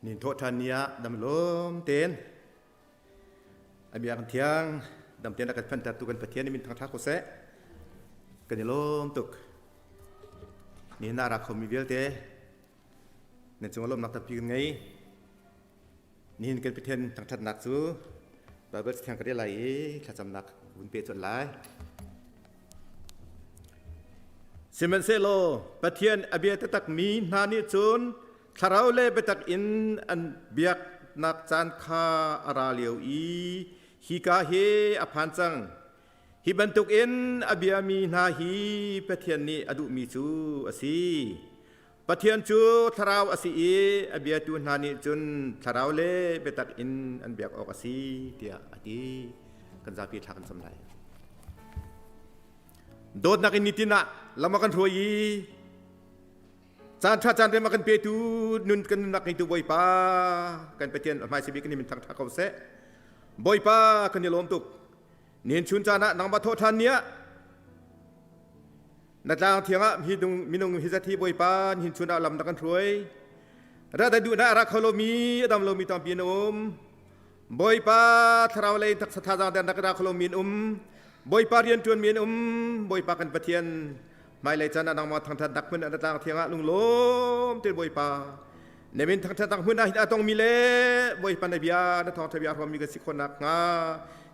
Nin thawh ṭhan ni ah dam lawm tein a bia kan thiang dam tein a kan phantertu kan Pathian min thangṭhat ko seh. Kan i lawm tuk. Nihin ah rak khomi vialte nan cung lawmnak tampi kan ngei. Nihin kan Pathian thangṭhatnak cu Bible thiang ka rel lai i thlacamnak vun pe colh lai. Sihmanhsehlaw Pathian a bia taktakmi hna nih cun thlarau le biatak in an biaknak caan kha a ra lio i hika hi a phan cang. Hi bantukin a biami hna hi Pathian nih a duhmi cu a si. Pathian cu thlarau a si i a biatu hna nih cun thlarau le biatak in an biak awk a si tiah a ti. Kan zapi thla kan cam lai. Dawtnak in nitin ah lam a kan hruai i caan ṭha caan rem a kan petu nun kan nunnak ngeitu Bawipa kan Pathian a hmai bik in min thangṭha ko seh. Bawipa kan i lawm tuk. Nihin chun caan ah nangmah thawh ṭhan ni ah na tlang thiang ah hi minung hi zat hi Bawipa nihin chun ah lam na kan hruai. Rat a duhnak a ra kho lomi a dam lomi tampi an um. Bawipa thlarau lei taksa thazaang dernak ra kho lomi an um. Bawipa rianṭuanmi an um. Bawipa kan Pathian hmailei caan ah nangmah thangṭhatnak hmun ah na tlang thiang ah lunglawm tein Bawipa na min thangṭhatnak hmun ah hin a tongmi le Bawipa na bia na thawngṭha bia hrawmmi kan si khawh nakhnga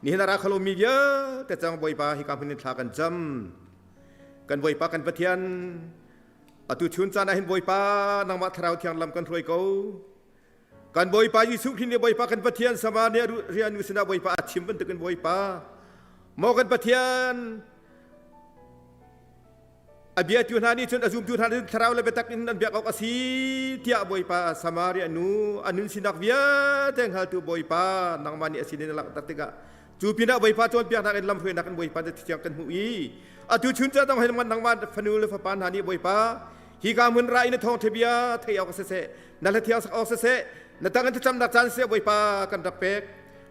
nihin a ra kho lomi vialte cang Bawipa hika hmun in thla kan cam. Kan Bawipa kan Pathian atu chun caan ah hin Bawipa nangmah thlarau thiang lam kan hruai ko. Kan Bawipa Jesuh Khrih nih Bawipa kan Pathian Samaria rianu sinah Bawipa a chim bantukin Bawipa maw kan Pathian a biatu hna nih cun a zumtu hna nih thlarau le biatak in an biak awk a si tiah Bawipa Samaria nu a nun sinak vialte hngaltu Bawipa nangmah nih a sin in a langhter tikah cu pinah Bawipa cawnpiaknak in lamhruainak in Bawipa na thiang kan hmuh i atu chun ca dang nangmah fanu le fapa hna nih Bawipa hika hmun ra in thawngṭha bia theih awk siseh na hla thiang sak awk siseh na tang in thlacamnak caan siseh Bawipa kan rak pek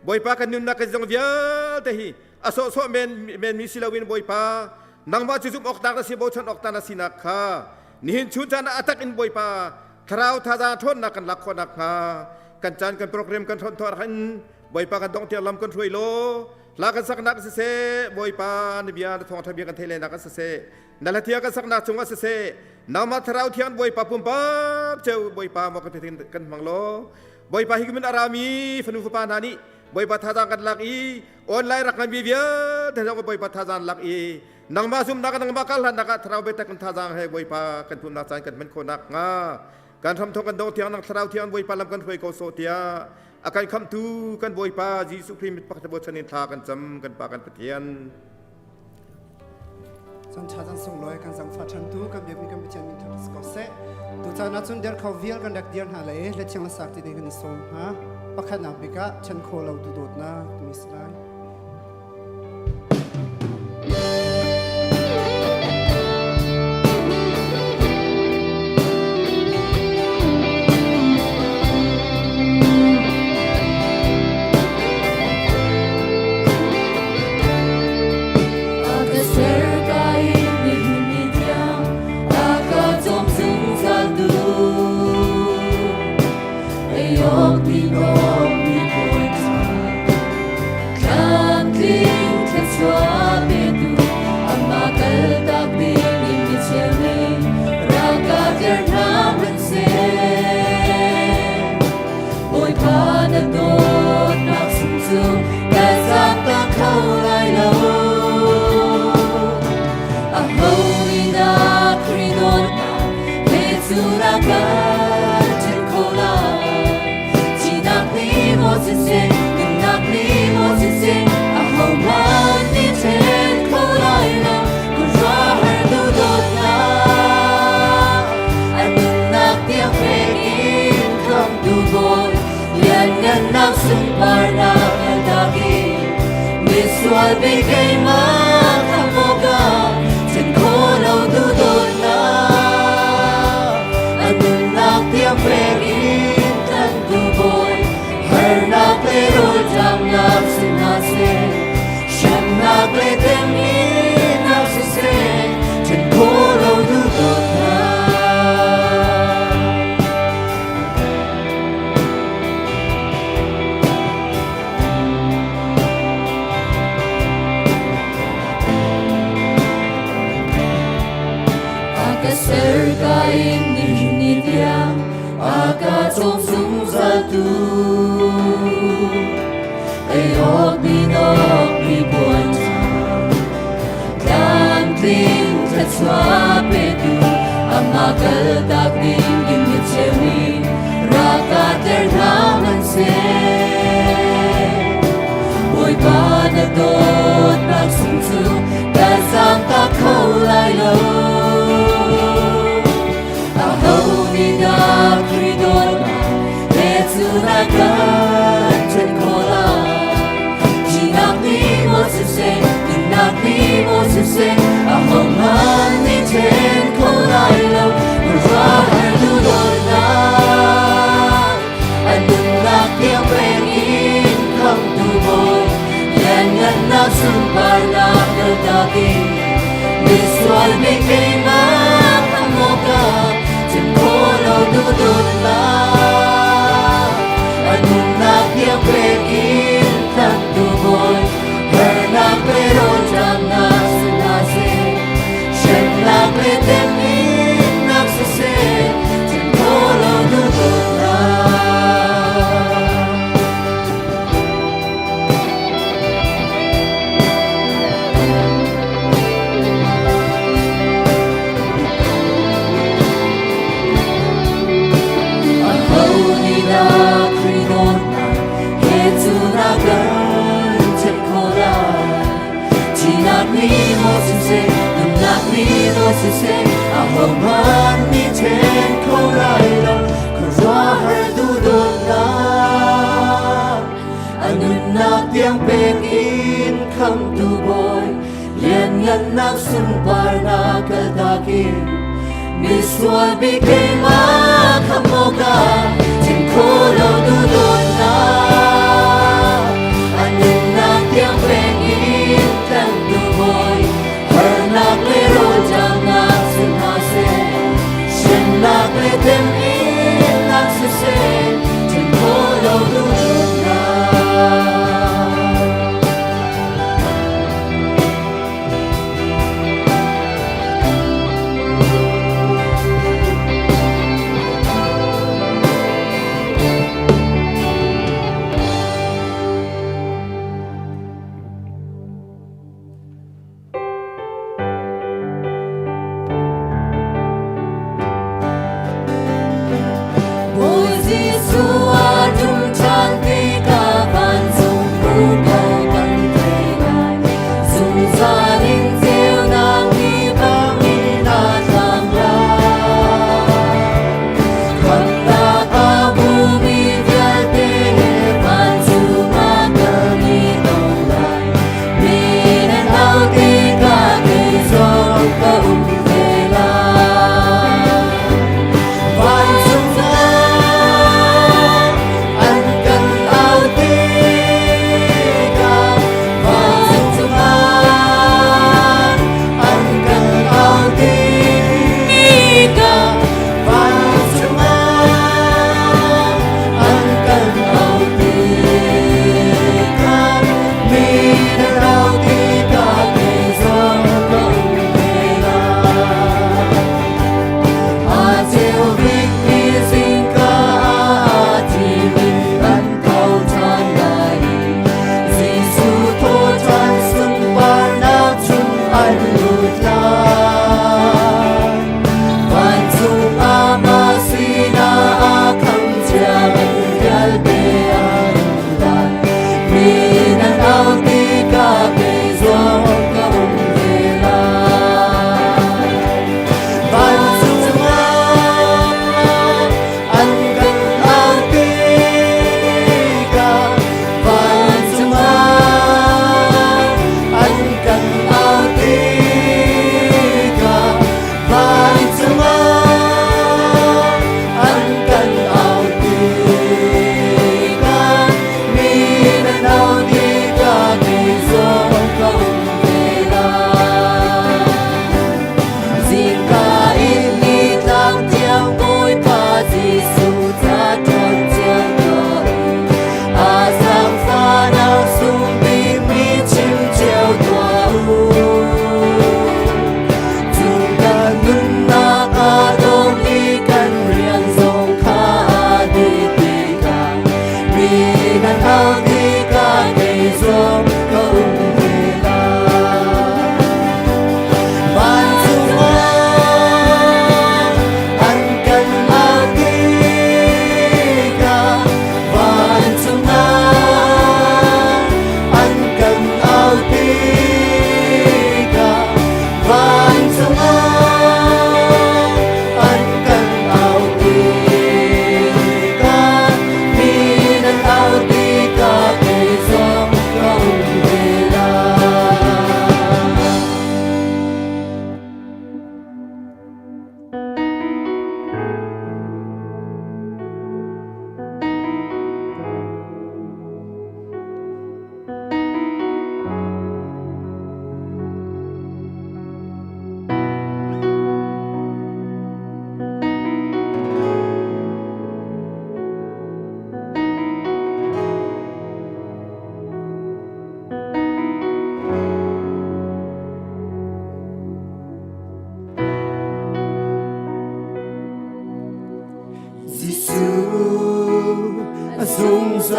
Bawipa kan nunnak kan zong vialte hi a sawhsawh men menmi si loin Bawipa nangmah cu zumh awk tlak na si bochan awk tlak na sinak kha nihin chun caan ah a tak in Bawipa thlarau thazaang ṭhawnnak kan lak khawh nakhnga kan caan kan program kan ṭhawn thawh in Bawipa kan dongh tiang lam kan hruai law hla kan saknak siseh Bawipa na bia na thawngṭha bia kan theih lenak siseh na hla kan saknak cungah siseh nangmah thlarau thiang Bawipa pumpak ceu Bawipa maw kan kan hmang law Bawipa hi min arami fanu fapa hna nih Bawipa thazaang kan lak i online rak ngan mi vialte zong Bawipa thazaang lak i nangmah zumnak nangmah kal hlannak ah thlarau biatak kan thazaang he Bawipa kan pumnak caan kan hman khawhnak hnga kan hramthawk kan dong tiang nang thlarau thiang Bawipa lam kan hruai ko sawh tiah a kan khamtu kan Bawipa Jesuh Khrih mit pakhat bochan in thla kan cam kan Pa kan Pathian. Chan tha chan sunglawi kan zangfa than tu kan biakmi kan Pathian min thang ko seh. Tu caan ah cun der kho vial kan rak dir hna le le thiang la sak ti ding kan i sawm hna. Pakhatnak bik ah chan kho lo tu dawtnak timi si lai. Bawipa na dawtnak sung cu ka zaangtak kho lai lo. Aho nih dah Khrih dawtnak he cu na kan ṭhen kho lai? Thihnak nih maw siseh, nunnak nih maw siseh, ahohmanh nih ṭhen kho lai lo. Khuaruahhar tu dawtnak, a nunnak tiang pek in khamhtu Bawi, lianngannak sunparnak na dak i misual bik keimah khamh awkah ṭhen khawh lo tu dawtnak, a nunnak tiang pek in tlanhtu Bawi, harnak le rawlṭamnak si hna seh, hremnak le temhinnak siseh, ṭhen khawh lo tu dawtnak. tu Ei awk din awk mi puan ṭha Tlamtling thluachuah petu Amah kaltak ding in mi cheu nih rak kahter hna hmanhseh. Bawipa na dawtnak sung cu ka zaangtak kho lai lo. Aho nih dah Khrih dawtnak he cu na kan ṭhen khawh lai? Thihnak nih maw siseh, nunnak nih maw siseh, ahohmanh nih ṭhen kho lai lo. Khuaruahhar duhdawtnak, a nunnak tiang pek in khamhtu Bawi, lianngannak sunparnak kaltak in misual mi keimah khamh awkah chim khawh lo duhdawtnak, a nunnak tiang pek in khamhtu Bawi, harnak le rawlṭamnak si hna seh, hremnak le temhinnak siseh, chim khawh lo duhdawtnak. Aho nih dah Khrih dawtnak he cu na kan ṭhen khawh lai? Thihnak nih maw siseh, nunnak nih maw siseh, ahohmanh nih ṭhen kho lai lo. Khuaruahhar duhdawtnak, a nunnak tiang pek in khamhtu Bawi, lianngannak sunparnak kaltak in misual bik keimah khamh awkah chim khawh lo duhdawtnak a nunnak tiang pek in tlanhtu Bawi harnak le rawlṭamnak si hna seh hremnak le temhinnak siseh chim khawh lo duhdawtnak.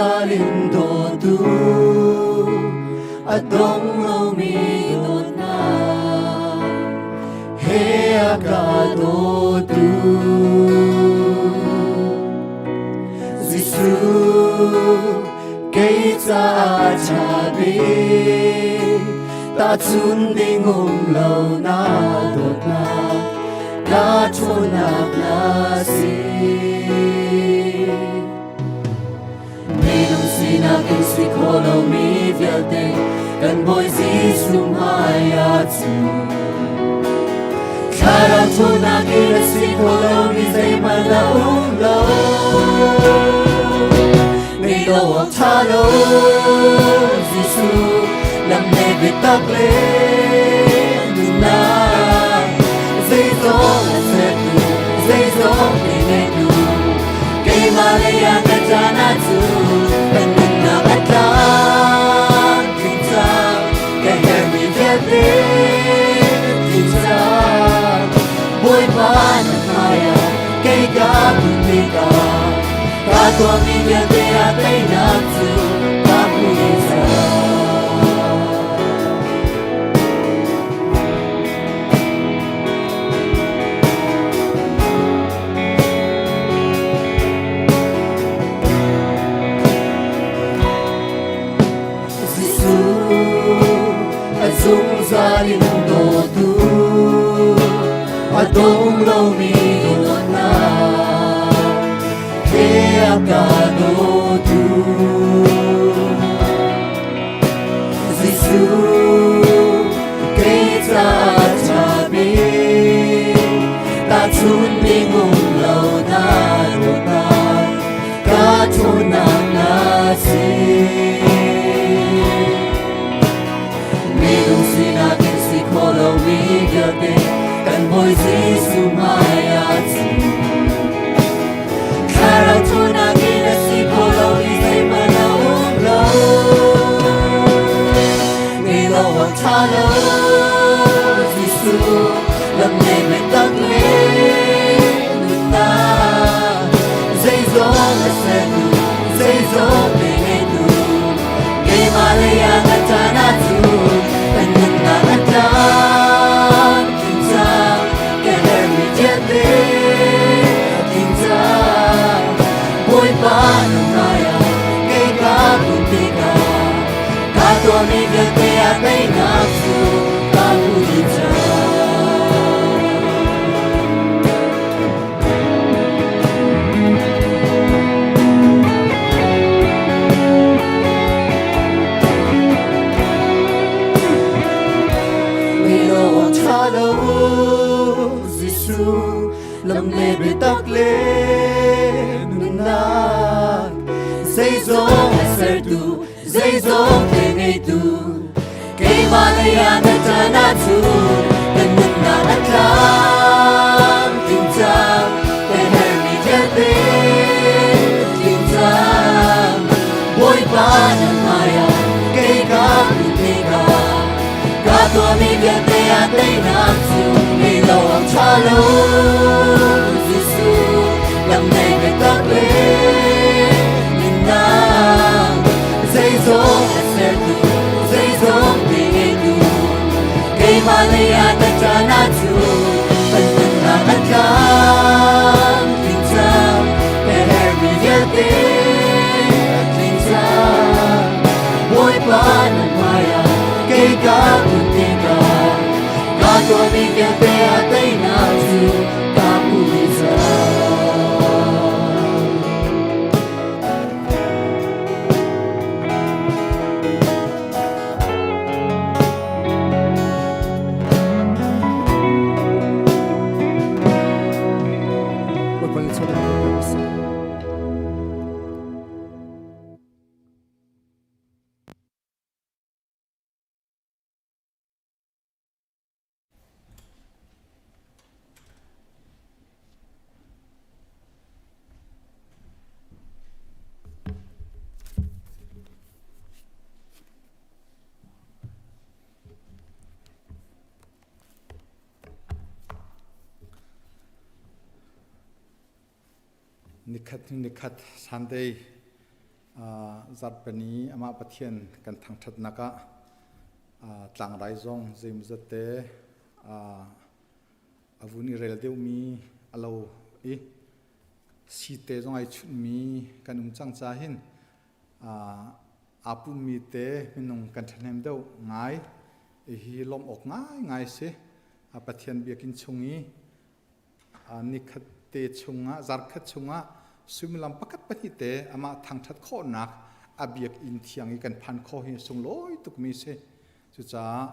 zungzal in dawtu a dong lomi dawtnak he a ka dawtu. Jesuh kei caah ṭha bik tahchun ding um lo na dawtnak ka ṭhawnnak na si. Minung sinak in si kho lomi vialte kan Bawi Jesuh hmai ah cun Thlarau ṭhawnnak in a si kho lomi zeihmanh a um lo. Ngei lo awk ṭha lo Jesuh lam le biatak le nunnak zeizong a sertu zeizong pe ngeitu keimah lei ah na caan ahcun kan nunnak a tlam tling cang ka herhmi vialte tling cang Bawipa na hmaiah kei ka kun tikah ka tuahmi vialte ah teinak cu ka hmu cang. Jesuh a zungzal in dawtu a dong lomi dawtnak he a ka dawtu. Jesuh kei caah ṭha bik tahchun ding um lo na dawtnak ka ṭhawnnak na si. Minung sinak in si kho lomi vialte kan Bawi Jesuh hmai ah cun Thlarau ṭhawnnak in a si kho lomi zeihmanh a um lo. Ngei lo awk ṭha lo Jesuh lam le biatak le nunnak zeizong a sertu zeizong pe ngeitu keimah lei ah na ṭan ahcun kan nunnak a tlam tling cang ka herhmi vialte a tling cang Bawipa na hmaiah kei ka kun tikah ka tuahmi vialte ah teinak cu ka hmu dih cang. Milo ṭha lo Jesuh lam le biatak le nunnak zeizong a sertu zeizong te ngeitu keimah lei ah na ṭan ahcun kan nunnak a tlam tling cang kan herhmi vialte tling cang Bawipa na hmaiah kei ka kun tikah ka tuahmi vialte ah teinak cu ngei lo awk ṭha lo Jesuh lam nei biatak le nunnak zeizong a sertu zeizong pe ngeitu keimah lei ah na ṭan ahcun kan nunnak a tlam tling cang ka herhmi vialte a tling cang Bawipa na hmaiah kei ka kun tikah ka tuahmi vialte ah teinak cu ka hmu dih cang. Bawipa nih chawleh ko pek seh. Nikhat hnu nikhat Sunday. Zarhpini amah Pathian kan thangṭhatnak ah tlangrai zong zeimawzat te a vun i rel deuhmi a lo i site zong ai chunhmi kan um cang ca hin aa pummi te minung kan ṭhahnem deuh ngai. Hihi lawmh awk ngaingai a si. Pathian biakinn chung i nikhat te chungah zarkhat chungah suimilam pakhat pahnih te amah thangṭhat khawhnak a biakinn thiang i kan phan khawh hi sunglawi tukmi si. Cucaah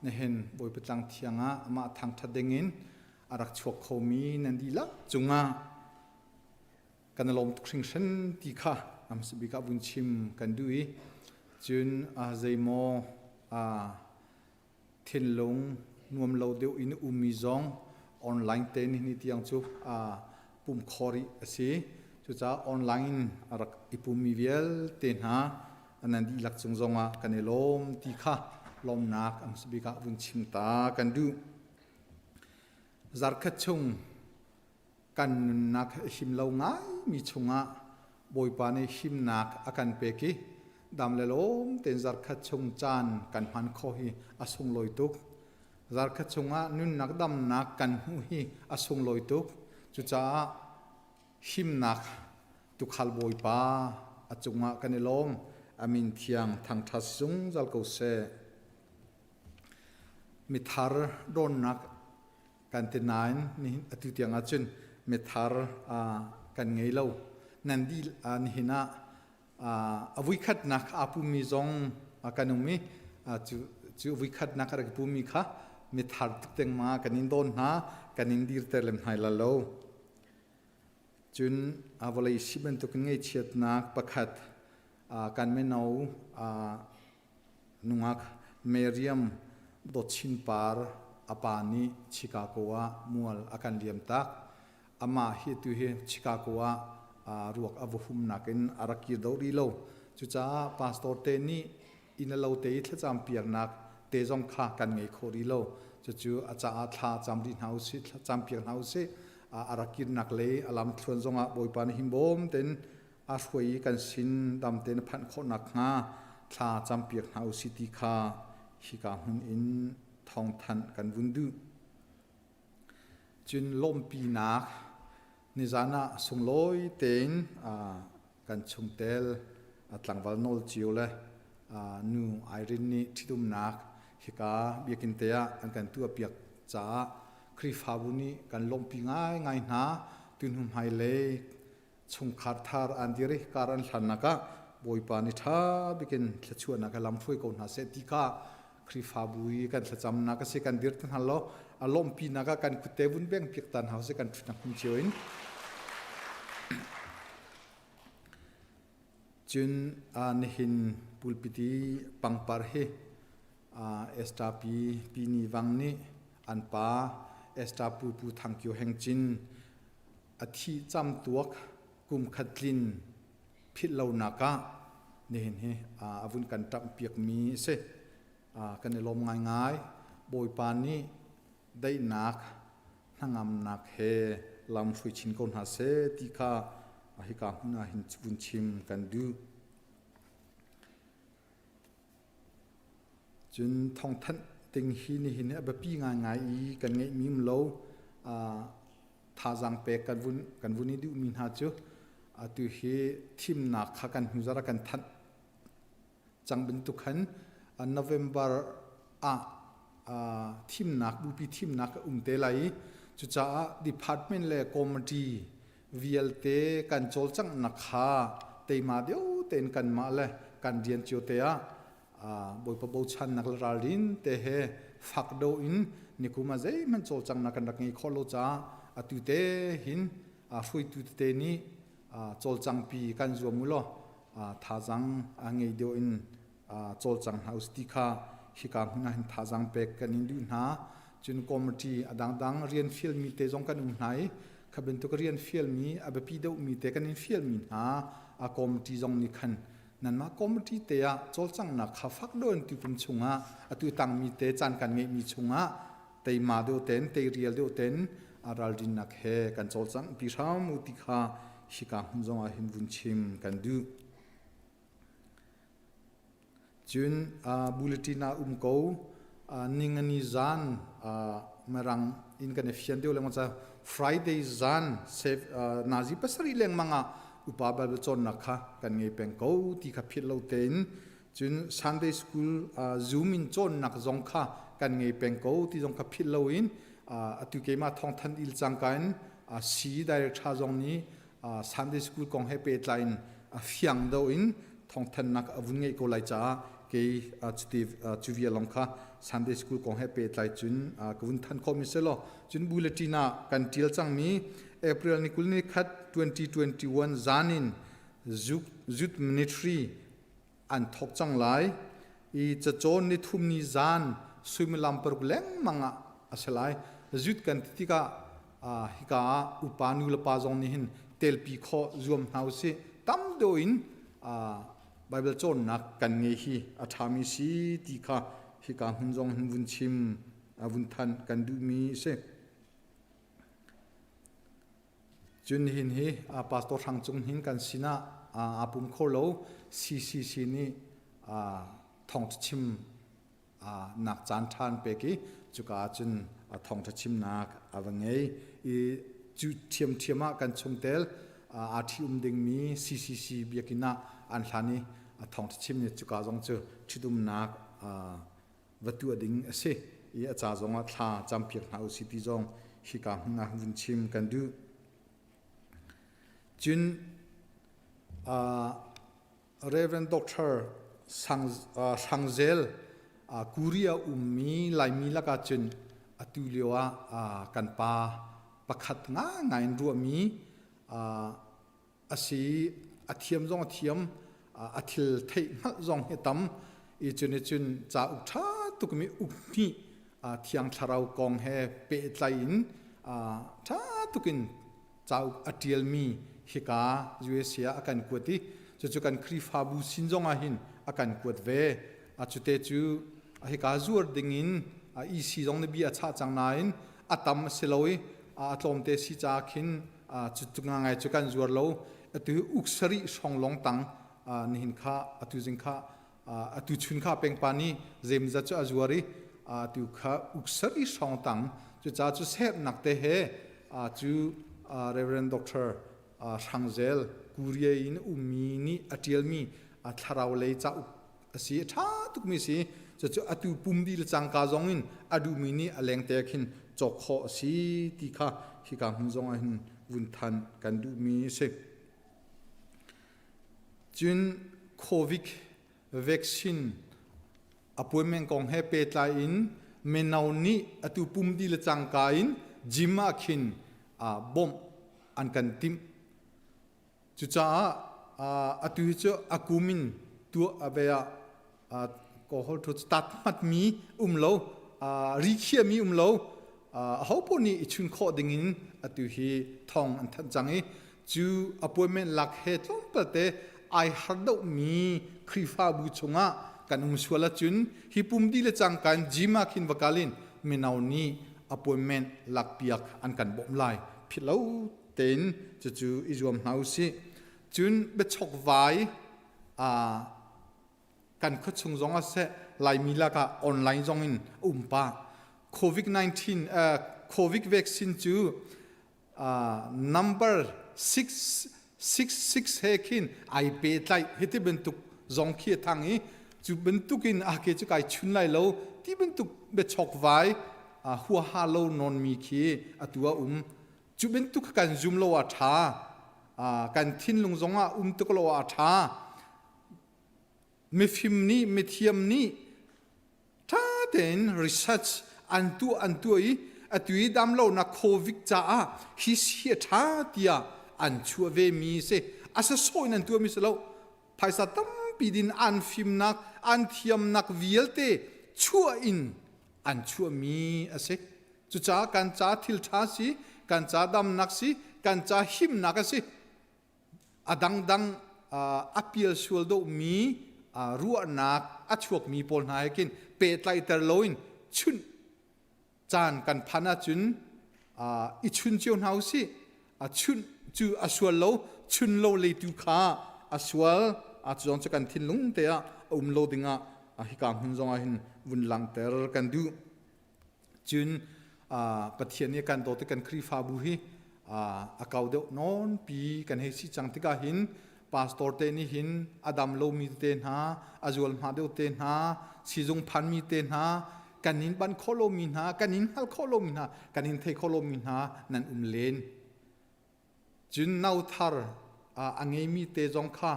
nihin Bawipa tlang thiang ah amah thangṭhat dingin a rak chuak khomi nan dihlak cungah kan i lawm tuk hringhran ti kha hmasa bik ah vun chim kan duh i cun zeimaw thinlung nuam lo deuh in ummi zong online te ni tiang cu pum kho rih a si. Cucaah online in a rak i pummi vialte hna nan dihlak cung zongah kan i lawm ti kha lawmnak hmasa bik ah vun chim ta kan duh. Zarkhat chung kan nunnak a him lo ngaimi chungah Bawipa nih himnak a kan pek i dam le lawm tein zarkhat chung caan kan hman khawh hi a sunglawi tuk. Zarkhat chungah nunnak damnak kan hmuh hi a sunglawi tuk. Cucaah himnak tukhal Bawipa a cungah kan i lawm. A min thiang thangṭhat zungzal ko seh. Mithar dawnnak kan ti nain nihin atu tiang ahcun mithar kan ngei lo. Nan dih nihin ah a vuikhatnak aa pummi zong kan um i cu cu vuikhatnak a rak pummi kha mithar tuk dengmang ah kan in dawn hna, kan in dirter lem hna la lo. Cun vawlei si bantukin ngaihchiatnak pakhat kan mino Nungak Meriam Dawtchin Par a pa nih Chicago ah mual a kan liam tak. Amah hi tu hi Chicago ah ruak a va humnak in a rak kir do rih lo. Cucaah pastor te nih inn a lo te i thlacam piaknak te zong kha kan ngei kho rih lo. Cucu a caah thla cam rih hna usih, thlacam piak hna usih. A rak kirnak lei a lam thluan zongah Bawipa nih himbawm tein a hruai i kan sin dam tein a phanh khawh nakhnga thla campiak hna usih ti kha hika hmun in thawngthanh kan vun duh. Cun lawmhpinak nizan ah sunglawi tein kan chungtel tlangval nawl cio le nu Irene nih ṭhitumnak hika biakinn te ah an kan tuahpiak caah Khrihfabu nih kan lawmhpi ngaingai hna. Tuhnu hmailei chungkhar thar an dir i kar an hlannak ah Bawipa nih ṭha bikin thluachuahnak he lamhruai ko hna seh ti kha Khrihfabu i kan thlacamnak a si kan dir te hna law a lawmhpinak ah kan kutte vun beng piak ta hna usih kan ṭhutnak hmun cio in. Cun nihin pulpit i pangpar hi Esther pi Pi Ni Vang nih an pa Esther Pu Pu Thang Kio Heng Cin A thi camtuak kum khat tlin philh lonak ah nihin hi a vun kan ṭamhpiakmi a si. Kan i lawm ngaingai. Bawipa nih daihnak, hnangamnak he lam hrui chin ko hna seh ti kha hika hmun ah hin vun chim kan duh. Cun thawngthanh ding hi nihin hi a biapi ngaingai i kan ngeihmi um lo. Thazaang pek kan vun i duhmi hna cu atu hi thimnak kha kan hnu zarh ah kan thanh cang bantuk khan November ah thimnak bupi thimnak a um te lai i cucaah department le committee vialte kan cawlcanghnak kha teima deuh tein kanmah le kan rian cio te ah Bawipa bochannak le ralrin te he fak do in nikum ah zeihmanh cawlcanghnak kan rak ngei khawh lo caah atu te hin hruaitu tete nih cawlcangpi kan zuam u law thazaang a ngei deuh in cawlcang hna usih ti kha hika hmun ah hin thazaang pek kan in duh hna. Cun committee a dangdang rian fialmi te zong kan um hna i kha bantuk rian fialmi a biapi deuhmi te kan in fialmi hna a committee zong nih khan nanmah committee te ah cawlcanghnak kha fak deuh in tukum chungah atu tangmi te caan kan ngeihmi chungah teima deuh ten teirial deuh ten ralrinnak he kan cawlcangh pi hram u ti kha hika hmun zongah hin vun chim kan duh. Cun bulletin ah um ko ningani zan mirang in kan i fian deuh lengmang ca Friday zan nazi pasarih lengmang ah upa Bible cawnnak kha kan ngei peng ko ti kha philh lo tein cun Sunday school Zoom in cawnnak zong kha kan ngei peng ko ti zong kha philh loin atu keimah thawngthan il cangka in C director zong nih Sunday school kong he pehtlai in a fiang do in thawngthannak a vun ngeih ko lai caah kei cuti cu vial long kha Sunday school kong he pehtlai cun ka vun than khawh mi si law cun bulletin ah kan tial cangmi April ni 20 ni khat 2021 zan in Youth Ministry an thok cang lai i cacawn ni thum ni zan suimilam paruk lengmang ah a si lai zut kan ti tikah hika ah upa nu le pa zong nih hin telpi khawh zuam hna usih tam deuh in Bible cawnnak kan ngei hi a ṭhami si ti kha hika hmun zong hin vun chim vun thanh kan duhmi a si. Cun nihin hi Pastor Hrang Cung hin kan sinah aa pum kho lo. CCC nih thawngṭha chim nak caan ṭha an pek i cuka ah cun thawngṭha chimnak a va ngei. I cu ṭhiamṭhiam ah kan chungtel aa ṭhi-um dingmi CCC biakinn ah an hlan i thawngṭha chim ni cuka zong cu ṭhitumnak va tuah ding a si i a ca zongah thla campiak hna usih ti zong hika hmun ah vun chim kan duh. Cun uh, Reverend Dr. Sang, uh, Hrangzel uh, Korea ummi Laimi lakah cun atu lio ah uh, kan pa pakhat ngai in ruahmi uh, a si a thiam zong a thiam a thil theih hngalh zong hi tam i cun i cun cauk ṭha tukmi uk hnih thiang thlarau kong he pehtlai in ṭha tukin cauk a ṭialmi hika USA ah a kan kuat i cucu kan Khrihfabu sin zong ah hin a kan kuat ve a cute cu hika zuar dingin EC zong nih bia a chah cang nain a tam a si lo i a tlawmte si caah khin cu ngai cu kan zuar lo atu uk sarih hrawng long tang nihin kha atu zing kha atu chun kha pengpa ni zemza cu a zuar i atu kha uk sarih hrawng tang cu ca cu sernak te he cu Reverend Doctor Hrangzel Korea in ummi nih a ṭialmi thlarau lei cauk a si a ṭha tukmi si cucu atu pum dih le cangka zong in a duhmi nih a lengte khin cawk khawh a si ti kha hika hmun zong ah hin vun than kan duhmi a si. Cun COVID vaccine appointment kong he pehtlai in mino nih atu pum dih le cangka in gym ah khin bawmh an kan timh Cucaah atu hi cu a kum in tuah a ve ah kawhol thu cu tat hmatmi um lo, ri khiami um lo, aho paoh nih i chun khawh ding in atu hi thong an thanh cang i cu appointment lak he tlawmpal te ai har deuhmi Khrihfabu chungah kan um sual ahcun hi pum dih le cangka in gym ah khin va kal in mino nih appointment lakpiak an kan bawmh lai. Philh lo tein cucu i zuam hna u sih. Cun biachok vai kan khuachung zong ah seh Laimi lakah online zong in um pah. COVID-19 COVID vaccine cu number 666 he khin ai pehtlaih hiti bantuk zong khi a thang i cu bantuk in a ke cu kai chun lai lo ti bantuk biachok vai huaha lo non mi khi atu a um Cu bantuk kan zum lo ah ṭha. Kan thinlung zongah um tuk lo ah ṭha. Mifim nih, mithiam nih ṭha tein research an tuah an tuah i atu i damlonak COVID caah hi si a ṭha tiah an chuah ve mi si. A sasawh in an tuah mi si lo. Phaisa tampi din an fimnak, an thiamnak vialte chuah in an chuahmi a si. Cucaah kan ca thil ṭha si, kan ca damnak si, kan ca himnak a si. A dangdang a pial sual deuhmi ruahnak a chuakmi pawl hna he khin pehtlaihter loin chunh caan kan phan ahcun i chun cio hna u sih. A chunh cu a sual lo, chun lo leitu kha a sual. A cu zong cu kan thinlung te ah a um lo dingah. Hika hmun zong ah hin vun langhter kan duh. Cun Pathian nih kan dawt i kan Khrihfabu hi a kau deuh nawnpi kan hei si cang tikah hin pastor te nih hin a dam lomi te hna, a zualhma deuh te hna, sizung phanmi te hna, kan in ban khawh lomi hna, kan in hngal khawh lomi hna, kan in thei khawh lomi hna nan um len. Cun nauthar a ngeimi te zong kha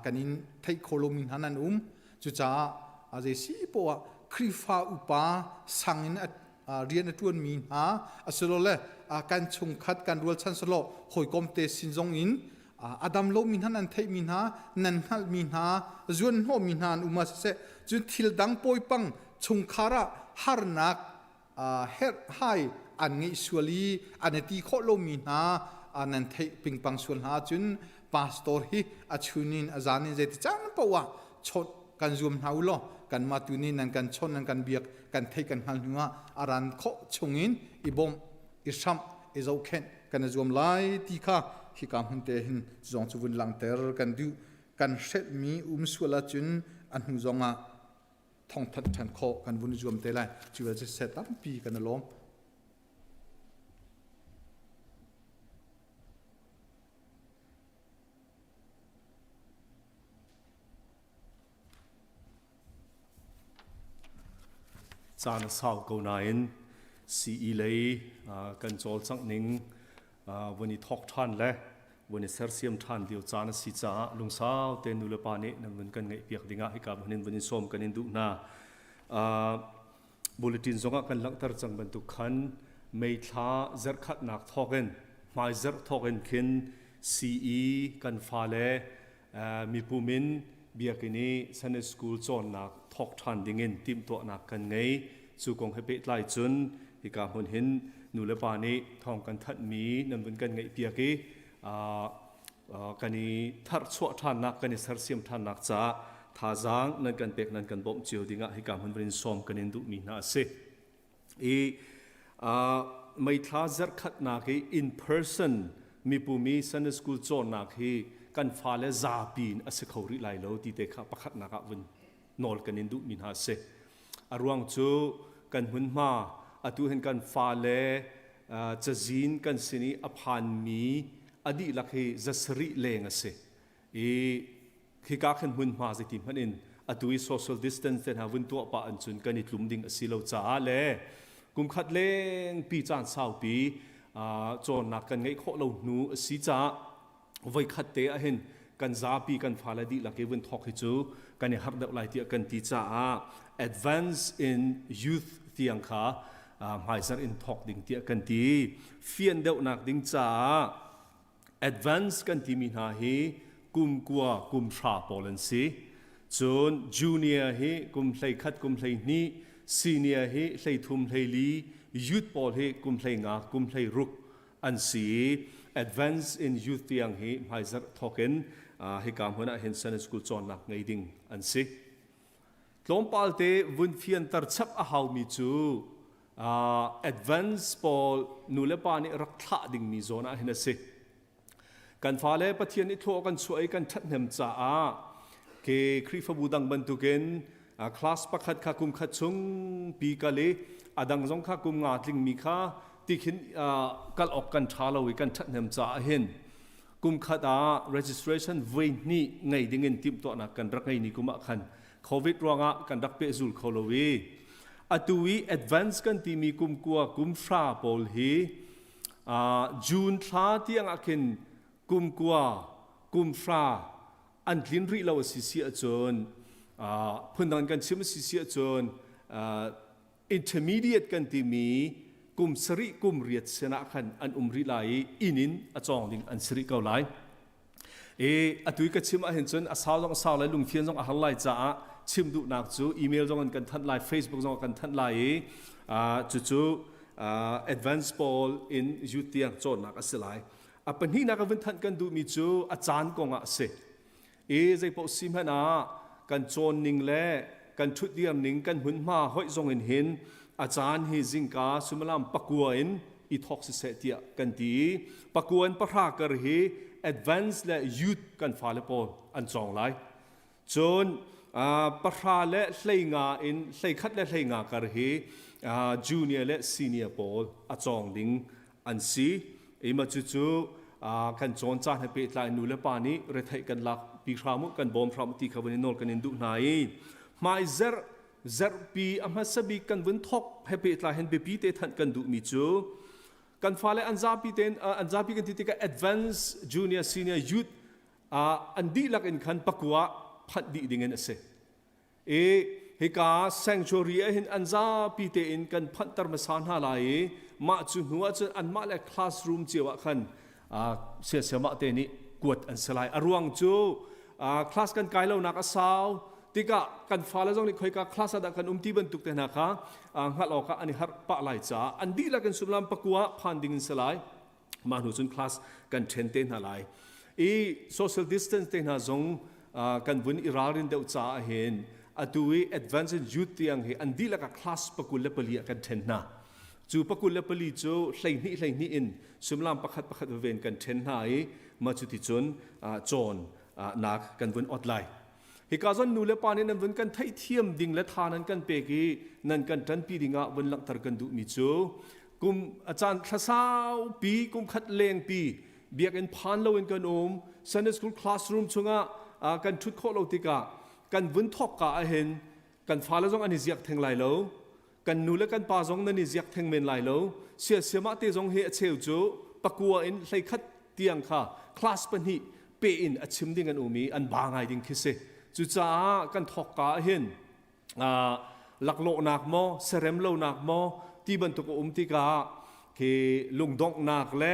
kan in theih kho lomi hna nan um. Cucaah zei si poah Khrihfa upa sang in rian a ṭuanmi hna asilole kan chungkhat kan rualchan selaw hawikom te sin zong in a dam lomi hna nan theihmi hna nan hngalhmi hna zuanhnawhmi hna an um ah siseh cun thil dang pawipang chungkhar ah harnak herhhai an ngeih sual i an i ti khawh lomi hna nan theih pingpang sual hna ahcun pastor hi a chun in a zan in zeiti caan paoh ah chawnh kan zuam hna u law kanmah tu nih nan kan chawnh nan kan biak kan theih kan hngal hnu ah a ran khawh chung in i bawmh i hramh i zohkhenh kan i zuam lai ti kha hika hmun te hin zong cu vun langhter kan duh. Kan hrelhmi um sual ahcun a hnu zong ah thawngthanh ṭhan khawh kan vun i zuam te lai. Cu vial siseh tampi kan i lawm. Caan a sau ko nain CE lei kan cawlcangh ning vun i thawk ṭhan le vun i sersiam ṭhan lio caan a si caah lungsau te nulepa nih nan vun kan ngaihpiak dingah hika hmun in vun in sawm kan in duh hna. Bulletin zongah kan langhter cang bantuk khan May thla zarhkhatnak thawkin hmai zarh thawkin khin CE kan fale mipum in biakinn i Sunday School cawnnak thawk ṭhan dingin timhtuahnak kan ngei. Cu kong he pehtlai cun hika hmun hin nulepa nih thawng kan thanhmi nan vun kan ngaihpiak i kan i tharchuah ṭhannak, kan i sersiam ṭhannak caah thazaang nan kan pek nan kan bawmh cio dingah hika hmun vun in sawm kan in duhmi hna a si. I meithla zarhkhatnak i in person mipumi Sunday school cawnnak hi kan fale zapi in a si kho rih lai lo ti te kha pakhatnak ah vun nawl kan in duhmi hna a si. A ruang cu kan hmunhma atu hin kan fale cazin kan sin i a phanmi a dihlak hi zasarih leng a si. I khika khan hmunhma zeiti hmanh in atu i social distance te hna vun tuah pah an cun kan i tlum ding a si lo caah le kum khat leng pi caan saupi cawnnak kan ngeih khawh lo hnu a si caah voi khat te ah hin kan zapi kan fale dihlak i vun thawk hi cu kan i harh deuh lai tiah kan ti caah advance in youth tiang kha hmaizarh in thawk ding tiah kan ti. Fian deuhnak ding caah advance kan timi hna hi kum kua kum hra pawl an si. Cun junior hi kum 11 kum 12, senior hi 13 14, youth pawl hi kum 15 kum 16 an si. Advance in youth tiang hi hmaizarh thawkin hika hmun ah hin Sunday school cawnnak ngei ding an si. Tlawmpal te vun fianter chap a haumi cu advance pawl nu le pa nih rak thlah dingmi zawn ah hin a si. Kan fale Pathian i thlawh kan chuah i kan ṭhathnem caah ke Khrihfabu dang bantukin class pakhat kha kum khat chung pi kal i a dang zong kha kum nga tlingmi kha tikhin kal awk kan ṭha lo i kan ṭhathnem caah hin kum khat ah registration voi hnih ngei dingin timhtuahnak kan rak ngei ni kum ah khan COVID ruangah kan rak pehzul kho lo i atu i advance kan timi kum kua kum hra pawl hi June thla tiang ah khin kum kua kum hra an tlin rih lo a si si ahcun phundang kan chim a si si ahcun intermediate kan timi kum sarih kum riat sinah khan an um rih lai i inn in a cawng ding an si rih ko lai. I atu i ka chim ahhin cun a sau zong a sau lai, lungfian zong a har lai caah chim duhnak cu email zong in kan thanh lai, Facebook zong kan thanh lai i cucu advance pawl in youth tiang cawnnak a si lai. A pahnihnak a vun thanh kan duhmi cu a caan kong ah a si. I zeipaoh si hmanh ah kan cawn ning le kan ṭhutdir ning kan hmunhma hoih zong in hin a caan hi zingka suimilam pakua in i thawk siseh tiah kan ti i pakua in pahra kar hi advance le youth kan fale pawl an cawng lai. Cun Pahra le hleinga in hleikhat le hleinga kar hi junior le senior pawl a cawng ding an si. Ima cucu kan cawn caan he pehtlai nu le pa nih retheih kan lak pi hram u kan bawm hram ti kha vun in nawl kan in duh hna i hmaizerh zarhpi a hmasa bik kan vun thok he pehtlai hin biapi te thanh kan duhmi cu kan fale an zapi tein an zapi kan ti tikah advance junior senior youth an dihlak in khan pakua phanh dih ding in a si i hika sanctuary ah hin an zapi tein kan phanhter hmasa hna lai i mah cu hnu ah cun anmah le classroom cio ah khan siasiamah te nih kuat an si lai. A ruang cu class kan kai lonak a sau tikah kan fale zong nih khoika class ah dah kan um ti bantuk te hna kha hngalh awkah an i harh pah lai caah an dihlak in sullam pakua phan ding in si lai. Mah hnu cun class kan ṭhen te hna lai. I social distance te hna zong kan vun i ralrin deuh caah hin atu i advanced youth tiang hi an dihlak ah class 24 ah kan ṭhen hna. Cu 24 cu 12 12 in suimilam pakhat pakhat veve in kan ṭhen hna i mah cu ti cun cawn nak kan vun ot lai. Hika zon nu le pa nih nan vun kan theihthiam ding le tha nan kan pek i nan kan ṭanpi dingah vun langhter kan duhmi cu kum a caan thlasau pi kum khat lengpi biakinn phan loin kan um Sunday school classroom chungah kan ṭhut khawh lo tikah kan vun thawk ka ahhin kan fale zong an i ziak theng lai lo kan nu le kan pa zong nan i ziak theng men lai lo siasiamah te zong hi a cheu cu pakua in 11 tiang kha class pahnih pe in a chim ding an um i an ba ngai ding khi si cucaah kan thawkka ahhin laklawhnak maw serem lonak maw ti bantuk a um tikah khi lungdonghnak le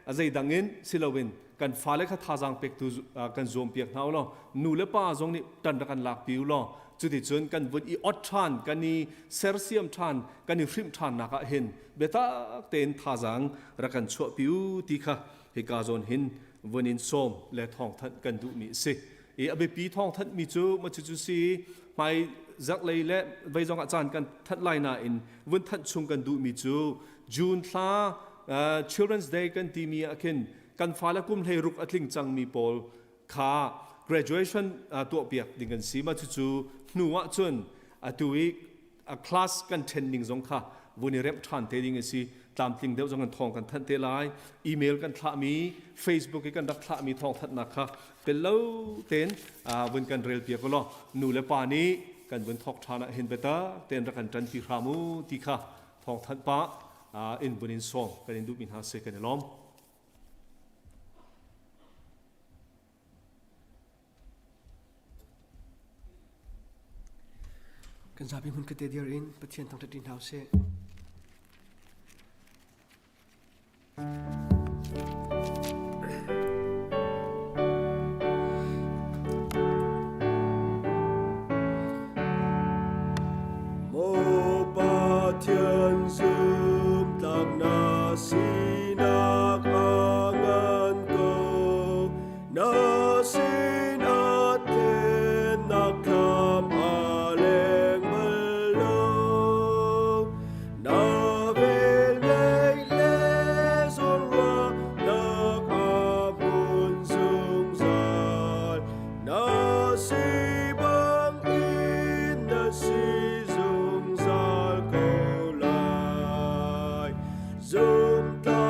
a zeidang in siloin kan fale kha thazaang pektu kan zuampiak hna u law nu le pa zong nih tan rak kan lakpi u law cuticun kan vun i ot ṭhan kan i sersiam ṭhan kan i hrimh ṭhannak ah hin biatak tein thazaang rak kan chuahpi u ti kha hika zawn hin vun in sawm le thawngthanh kan duhmi a si i a biapi thawngthanh mi cu ma cucu si hmai zarhlei le vei zong ah caan kan thanh lai nain vun thanh chung kan duhmi cu June thla Children's Day kan timi ah khin kan fale kum 16 a tling cangmi pawl kha graduation tuahpiak ding kan si ma cucu hnu ah cun atu i a class kan then ning zong kha vun i remh ṭhan te ding a si tlamtling deuh zong kan thawng kan thanh te lai email kan thlahmi facebook i kan rak thlahmi thawng thanhnak kha tel lo tein vun kan rel piak law nu le pa nih kan vun thawk ṭhan ah hin biatak tein rak kan ṭanpi hram u ti kha thawng thanh pah in vun in sawm kan in duhmi hna si kan i lawm. Kan zapi hmun kate dir in Pathian thangṭhat ṭi hna usih. Maw Pathian zumtlak na sinak a ngan ko na sinah tlennak thlam a leng bal lo na velngeih le zawnruahnak a hmun zungzal Na si bangin na si zungzal ko lai. Zumtlak.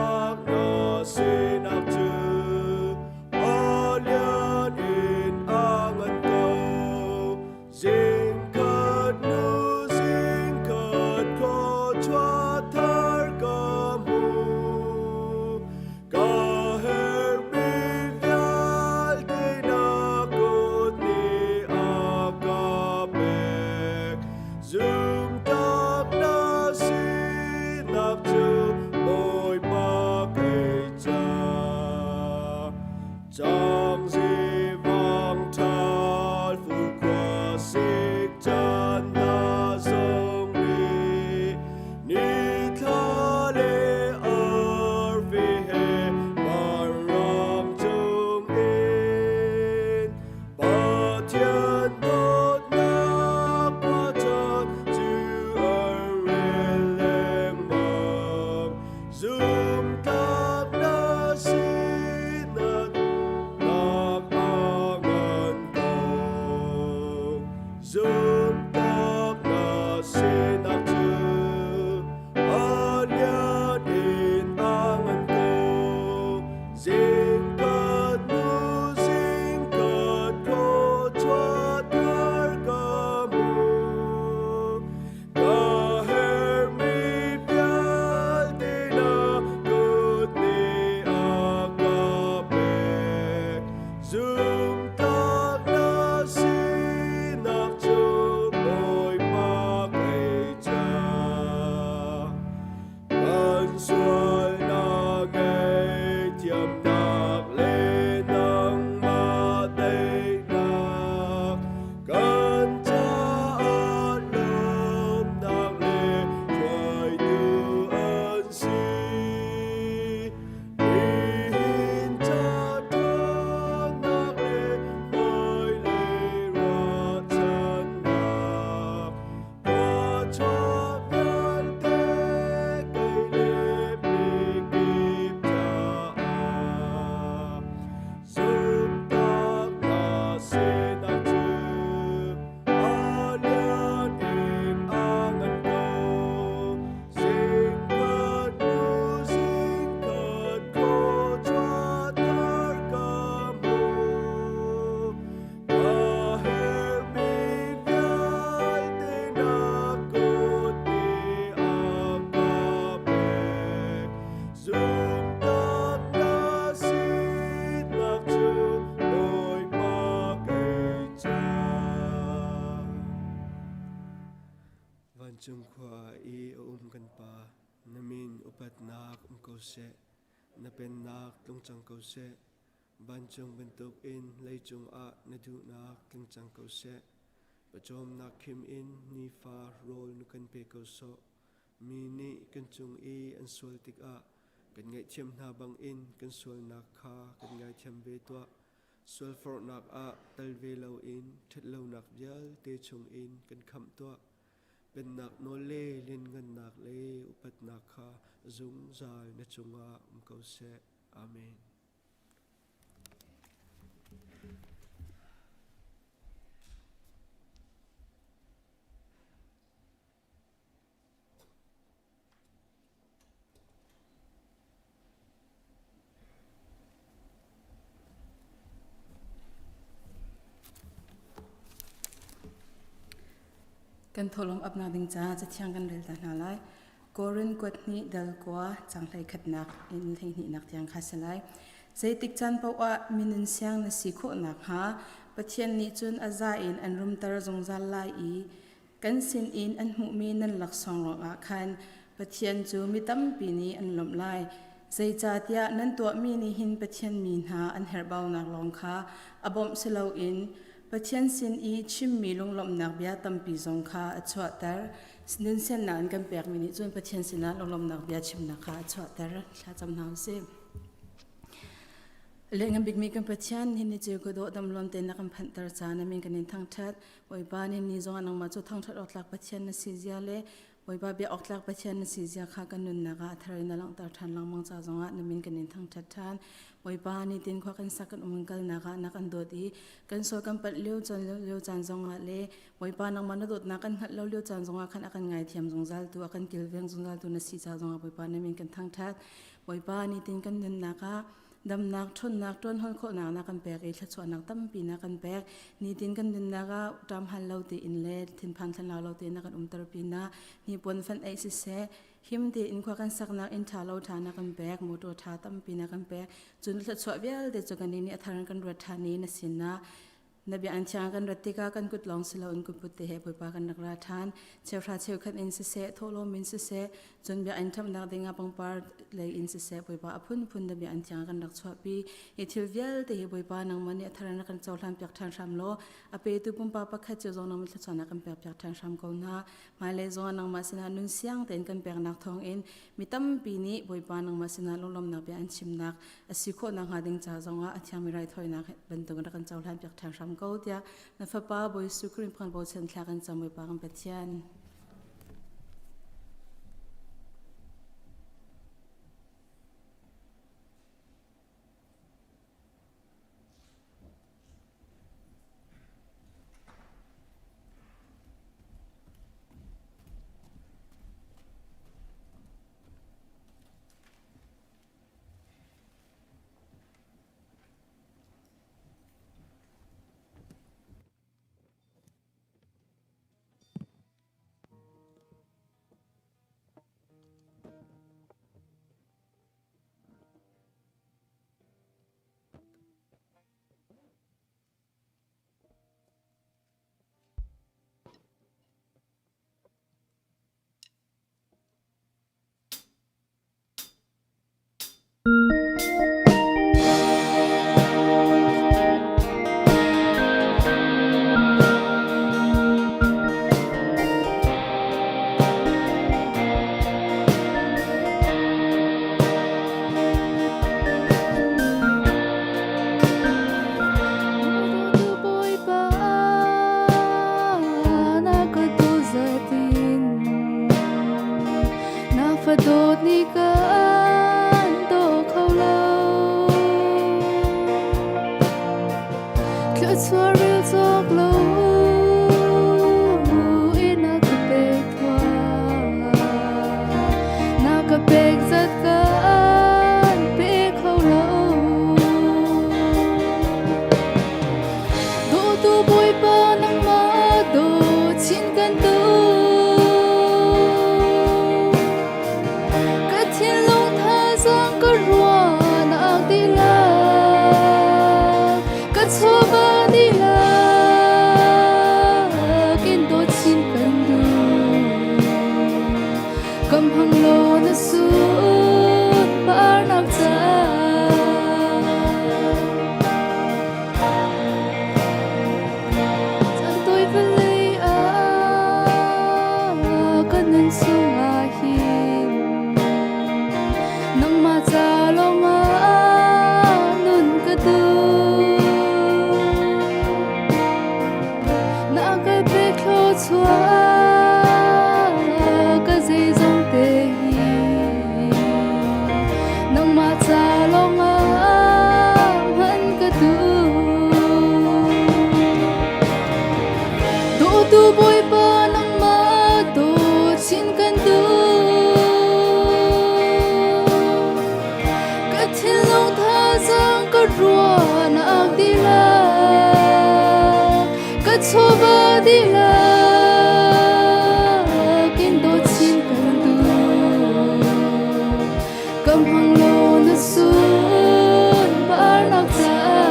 Vancung khua i a um kan Pa, na min upatnak um ko seh, na pennak tlung cang ko seh. Vancung bantukin leicung ah na duhnak tling cang ko seh. Pawcawmnak khim in nifa rawl na kan pe ko sawh. Mi nih kan cung i an sual tikah kan ngaihthiam hna bangin kan sualnak kha kan ngaithiam ve tuah. Sualforhnak ah tel ve loin ṭhatlonak vialte chungin kan khamh tuah. Pennak nawl le lianngannak le upatnak kha zungzal na cungah um ko seh. Amen. Kan tholong apnak ding ca cathiang kan rel ta hna lai. Korin kuat hnih dal kua cang hlei khatnak in hlei hnihnak tiang kha si lai. Zeitik caan paoh ah minun siang na si khawh nakhnga Pathian nih cun a za in an rumter zungzal lai i Kan sinin an hmuhmi nan laksawng ruangah khan Pathian cu mi tampi nih an lawmh lai. Zeicahtiah nan tuahmi nih hin Pathian mi hna an herhbaunak lawng kha a bawmh si loin Pathian sin i chimmi lunglawmhnak bia tampi zong kha a chuahter. Nunsiannak an kan pekmi nih cun Pathian sinah lunglawmhnak bia chimnak kha a chuahter. Thlacam hna u sih. Lianngan bikmi kan Pathian, nihin ni cu ka dawh dam luam tein na kan phanhter ca na min kan in thangṭhat. Bawipa nih ni zong ah nangmah cu thangṭhat awk tlak Pathian na si zia le Bawipa bia awk tlak Pathian na si zia kha kan nunnak ah a thar in na langhter ṭhan lengmang ca zong ah na min kan in thangṭhat ṭhan. Bawipa nitin khua kan sak kan um kalnak ah na kan dawt i kan sual kan palh lio caan lio caan zong ah le Bawipa nangmah na dawtnak kan hngalh lo lio caan zong ah khan a kan ngaithiam zungzal tu a kan kilveng zungzal tu na si ca zong ah Bawipa na min kan thangṭhat. Bawipa nitin kan nunnak ah damnak ṭhawnnak ṭuanhawl khawhnak na kan pek i thluachuahnak tampi na kan pek. Nitin kan nunnak ah ṭam hal lo tein le thinphan thlanlau lo tein na kan umter pinah hnipuan fanh eih siseh him tein khua kan saknak inn ṭha lo ṭha na kan pek, motor ṭha tampi na kan pek. Cun thluachuah vialte cu kan nih a thar in kan ruat ṭhan i na sinah Na bia an thiang kan rat tikah kan kut lawng si loin kutput te he Bawipa kan rak ra ṭhan. Cheuhra cheukhat in siseh, thawhlawm in siseh, cun bia in ṭhamnak dingah pangpar lei in siseh, Bawipa a phunphun na bia an thiang kan rak chuahpi. Hi thil vialte hi Bawipa nangmah nih a thar in rak kan cohlan piak ṭhan hram law, a petu pumpak pakhat cio zong nangmah thluachuahnak kan pek piak ṭhan hram ko hna. Hmailei zongah nangmah sinah nun siang tein kan peknak thawngin mi tampi nih Bawipa nangmah sinah lunglawmhnak bia an chimnak a si khawh nakhnga ding ca zongah a thiangmi raithawinak bantuk rak kan cohlan piak ṭhan hram ko tiah na fapa Bawi Jesuh Khrih phan bochan thla kan cam Bawipa kan Pathian. Bawipa na ka tuzatin na fadawt ni kan do kho lo Thluachuah rel cawk lo in na ka pek thua na ka pek zat kan pe kho lo Dawtu Bawipa nangmah daw chin kan tu Ka thinlung Kam hang lo na sut parnak ca. Chan toi vawlei ah ka nun chungah hin nangmah ca lawngah nun ka duh. Na ka pek thluachuah ka zeizong te hi nangmah ca lawngah hman ka duh. Dawtu Bawipa nangmah dawt chin kan duh. Ka thinlung thazaang ka ruahnak dihlak, ka chawva dihlak in dawt chin kan duh. Ka hmang law na sunparnak caah.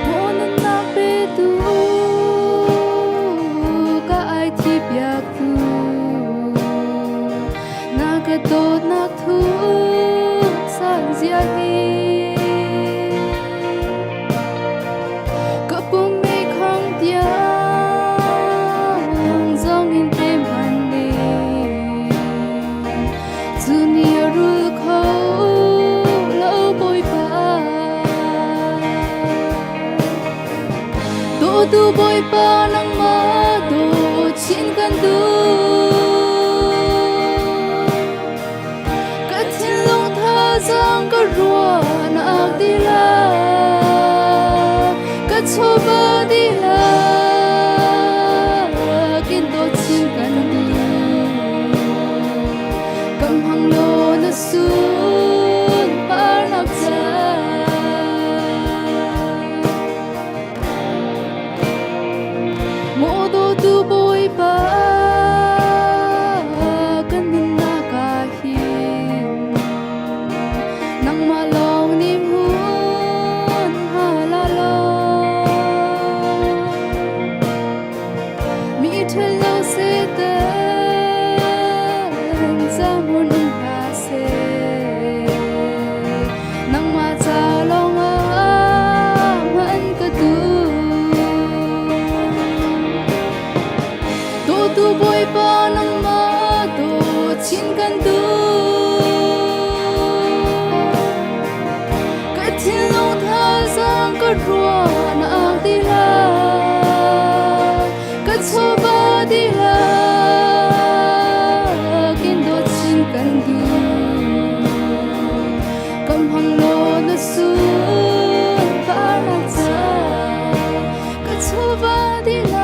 Nunnak petu, ka ai thi piaktu, na ka dawtnak thu san zia hi. Ka pum mei khong tiang zong in te man ni. Cu ni a rul kho lo Bawipa. Dawtu Bawipa nangmah dawt chin kan duh. Ka thinlung thazaang ka ruahnak dihlak, ka chawva dihlak in dawt chin kan duh. Kam hang law na sunparnak caah. Maw dawtu Bawipa kan nunnak ah hin nangmah lawng nih hmun hala law mi ṭhalo Satan zamun um hlah seh nangmah ca lawngah hman ka duh. Dawtu Bawipa nangmah dawt chin kan duh. Ka thinlung thazaang ka ruahnak dihlak, ka chawva dihlak in dawt chin kan duh. Kam hang law na sunparnak caah ka chawva dihlak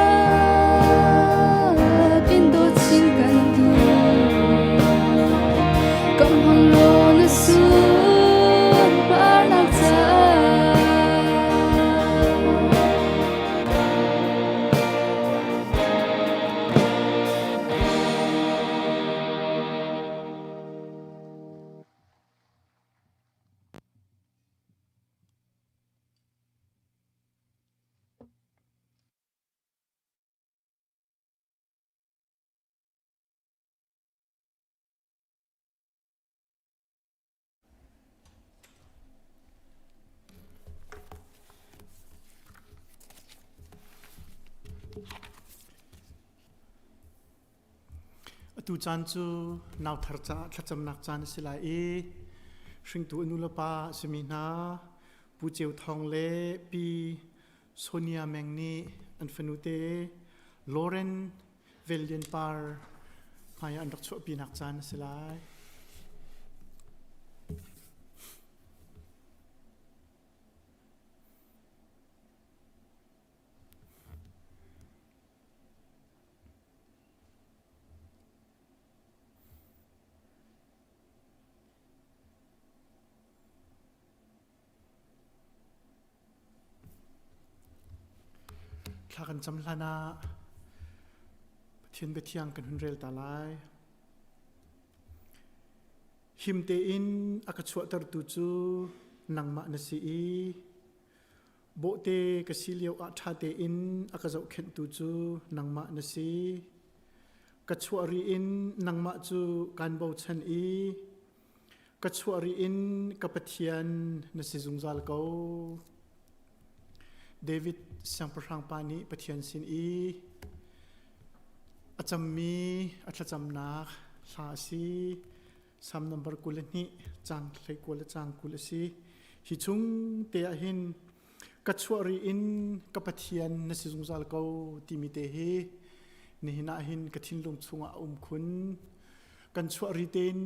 in dawt chin kan duh. Kam hang law na sunparnak caah. Atu caan cu nauthar caah thlacamnak caan a si lai i hringtu a nulepa a simi hna Pu Ceu Thawng le Pi Sonia Meng nih an fanute Lauren Vellian Par hmaiah an rak chuahpinak caan a si lai. Thla kan cam hlan ah Pathian biathiang kan hun rel ta lai. Him tein a ka chuahtertu cu nangmah na si i bawhte ka si lio ah ṭha tein a ka zohkhenhtu cu nangmah na si. Ka chuah ri in nangmah cu kaan bochan i ka chuah ri in ka Pathian na si zungzal ko. David siangpahrang pa nih Pathian sin i a cammi a thlacamnak hla a si. Salm number 22 cang 19 le cang 20 a si. Hi chung te ah hin ka chuah ri in ka Pathian na si zungzal ko timi te hi nihin ah hin ka thinlung chungah a um khun. Kan chuah ri tein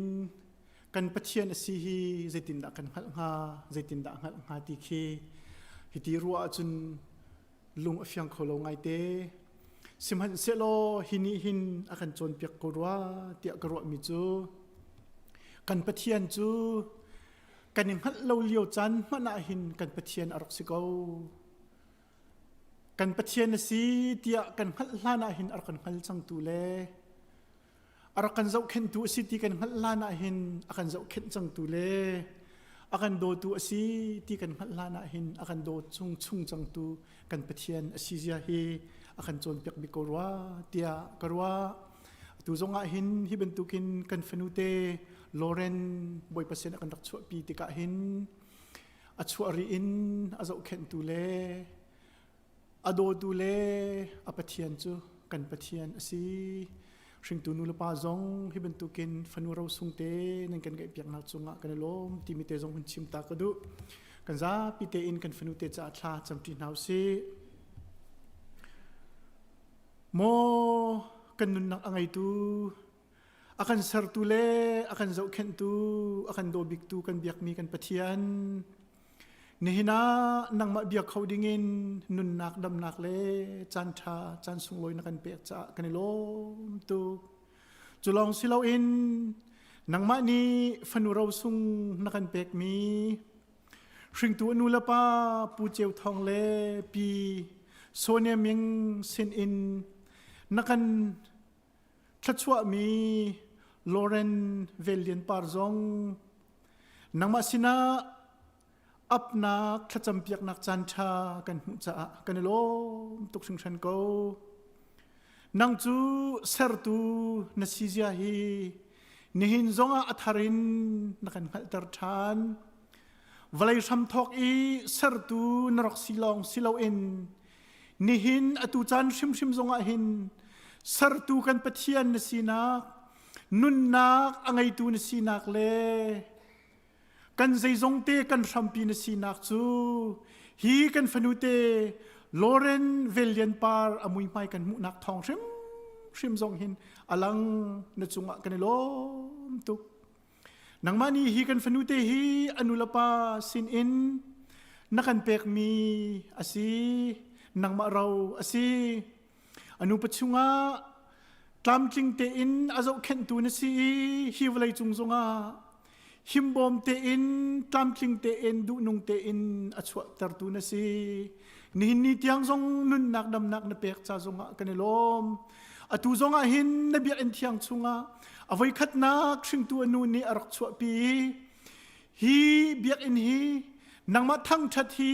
kan Pathian a si hi zeitindah kan hngalh hnga, zeitindah hngalh hnga ti khi hiti ruah ahcun lung a fiang kho lo ngaite. Sihmanhsehlaw hi nih hin a kan cawnpiak ko rua tiah ka ruahmi cu kan Pathian cu kan i hngalh lo lio caan hmanh ah hin kan Pathian a rak si ko. Kan Pathian a si tiah kan hngalh hlan ah hin a rak kan hngal cangtu le a rak kan zohkhenhtu a si ti kan hngalh hlan ah hin a kan zohkhenh cangtu le a kan dawtu a si ti kan hngalh hlan ah hin a kan daw chung chung cangtu kan Pathian a si zia hi a kan cawnpiak bik ko rua tiah ka ruah. Atu zong ah hin hi bantukin kan fanute Lauren Bawipa sin a kan rak chuahpi tikah hin a chuah ri in a zohkhenhtu le a dawtu le a Pathian cu kan Pathian a si. Hringtu nu le pa zong hi bantukin fanu rosung te nan kan ngeihpiaknak cungah kan i lawm timi te zong hun chim ta ka duh. Kan zapi tein kan fanu te caah thla camṭi hna usih. Maw kan nunnak a ngeitu, a kan sertu le a kan zohkhenhtu, a kan daw biktu kan biakmi kan Pathian, nihin ah nangmah bia kho dingin nunnak damnak le caan ṭha caan sunglawi na kan pek caah kan i lawm tuk. Cu lawng si loin nangmah nih fanu rosung na kan pekmi Hringtu a nu le pa Pu Ceu Thawng le Pi Sonia Ming sin in na kan thluachuahmi Lauren Vel Lian Par zong nangmah sinah apnak thlacampiaknak caan ṭha kan hmuh caah kan i lawm tuk hringhran ko. Nang cu sertu na si zia hi nihin zongah a thar in na kan hngalhter ṭhan. Vawlei hramthawk i sertu na rak si lawng si loin nihin atu caan hrimhrim zongah hin sertu kan Pathian na sinak, nunnak a ngeitu na sinak le kan zeizongte kan hrampi na sinak cu hi kan fanute Lauren Velian Par a muihmai kan hmuhnak thawng hrimhrim zong hin alang na cungah kan i lawm tuk. Nangmah nih hi kan fanute hi a nulepa sin in na kan pekmi a si, nangmah ro a si. A nupa chungah tlamtling tein a zohkhenhtu na si i hi vawlei cung zongah himbawm tein tlamtling tein duhnung tein a chuahtertu na si. Nihin ni tiang zong nunnak damnak na pek ca zongah kan i lawm. Atu zongah hin na biakinn thiang chungah a voikhatnak hringtu a nu nih a rak chuahpi i hi biakinn hi nangmah thangṭhat hi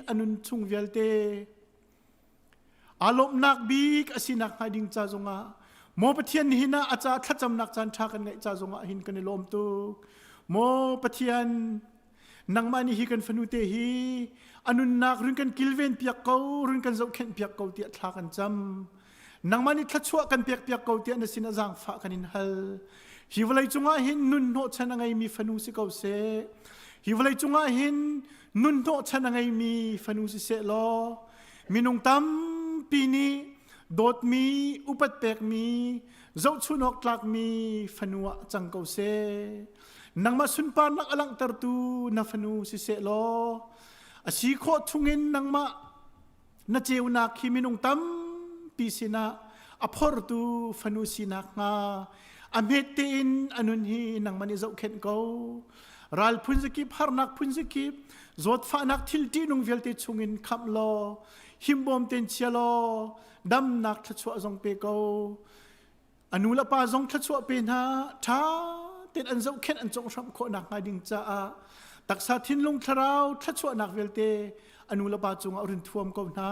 a nun chung vialte aa lawmhnak bik a sinak hnga ding ca zongah maw Pathian nihin ah a ca thlacamnak caan ṭha kan ngeih ca zongah hin kan i lawm tuk. Maw Pathian nangmah nih hi kan fanu te hi a nunnak run kan kilven piak ko run kan zohkhenh piak ko tiah thla kan cam nangmah nih thluachuah kan pek piak ko tiah na sin a zaangfah kan in hal hi vawlei cungah hin nun hnawhchan a ngeimi fanu si ko seh hi vawlei cungah hin nun hnawhchan a ngeimi fanu si seh law minung tampi nih dawtmi upat pekmi zohchun awk tlakmi fanu ah cang ko seh Nangmah sunparnak a langhtertu na fanu siseh law a si khawh chungin nangmah na ceunak hi minung tampi sinah a phortu fanu sinak hnga a hmet tein a nun hi nangmah nih zohkhenh ko. Ral phun zakip, harnak phun zakip, zawtfahnak thil ṭihnung vialte chungin khamh law. Himbawm ten chia law damnak thluachuah zong pe ko. A nu le pa zong thluachuah pe hna. Ṭha tein an zohkhenh an conghhramh khawh nakhnga ding caah taksa thinlung thlarau thluachuahnak vialte a nu le pa cungah run thuam ko hna.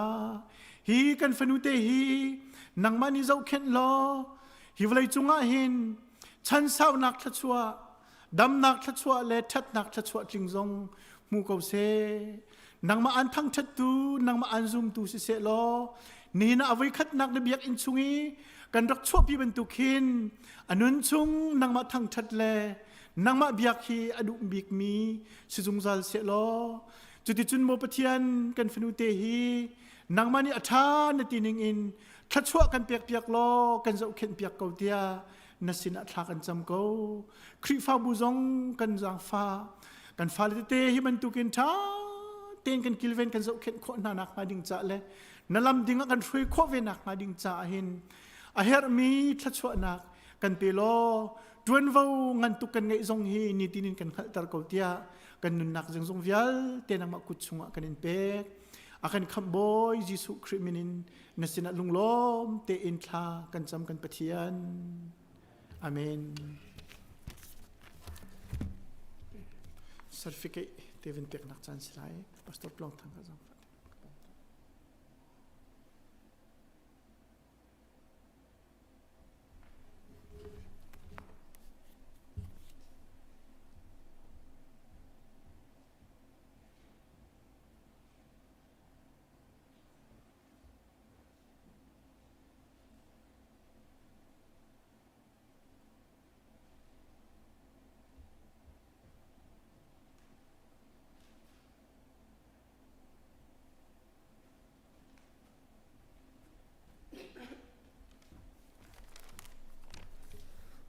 Hi kan fanu te hi nangmah nih zohkhenh law hi vawlei cungah hin chan saunak thluachuah damnak thluachuah le ṭhatnak thluachuah tling zong hmu ko seh. Nangmah an thangṭhattu, nangmah an zumtu siseh law nihin ah a voikhatnak na biakinn chung i kan rak chuahpi bantuk hin a nun chung nangmah thangṭhat le nangmah biak hi a duh bikmi si zungzal seh law cuticun maw Pathian kan fanu te hi nangmah nih a ṭha na ti ning in thluachuah kan pekpiak law kan zohkhenh piak ko tiah na sinah thla kan cam ko. Khrihfabu zong kan zaangfah. Kan fale tete hi bantukin ṭha tein kan kilven kan zohkhenh khawh hna nakhnga ding caah le na lam ding ah kan hruai khawh ve nakhnga ding caah hin a herhmi thluachuahnak kan pe law ṭuanvo ngan tuk kan ngeih zong hi nitin in kan hngalhter ko tiah kan nunnak zingzung vialte nangmah kut chungah kan in pek. A kan khamh Bawi Jesuh Khrih min in na sinah lunglawm tein thla kan cam kan Pathian. Amen. Certificate te vin peknak caan si lai. Pastor Plong Thang ka zong.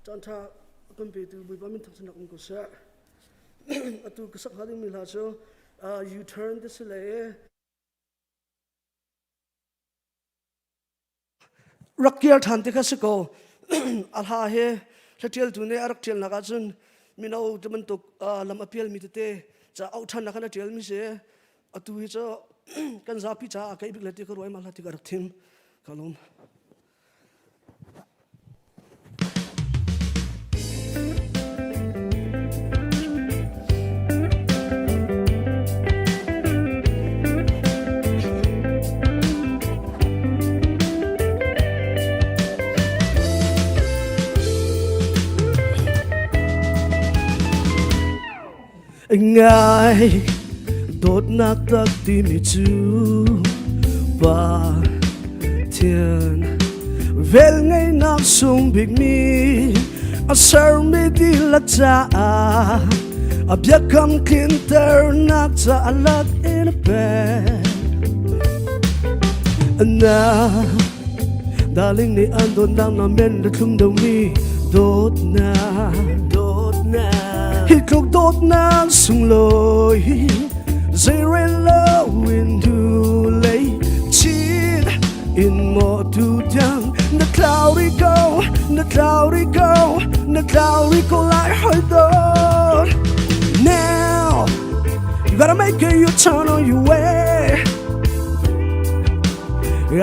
Caanṭha a kan petu Bawipa min thangṭhatnak um ko seh. Atu ka sak hnga dingmi hla cu U-turn ti si le Rak kir ṭhan ti kha si ko. A hla hi hlaṭialtu nih a rak ṭialnak ahcun mino ti bantuk lam a pialmi tete ca auh ṭhannak khan a ṭialmi si. Atu hi cu kan zapi caah a keih bik le ti ka ruah i mah hla ti ka rak thim. Ka lawm. Ngai dawtnak tak timi cu pa Pathian velngeihnak sung bikmi a sermi dihlak caah a biakam tlinternak caah lak in a pek. Na darling nih an dawtnak na men le thlum deuhmi dawtnak dawtnak hi tluk dawtnak sunglawi zeirel lo in lei chin in maw tu tiang na tlau ri ko na tlau ri ko na tlau ri ko lai hoi dawt now you gotta make a U-turn on your way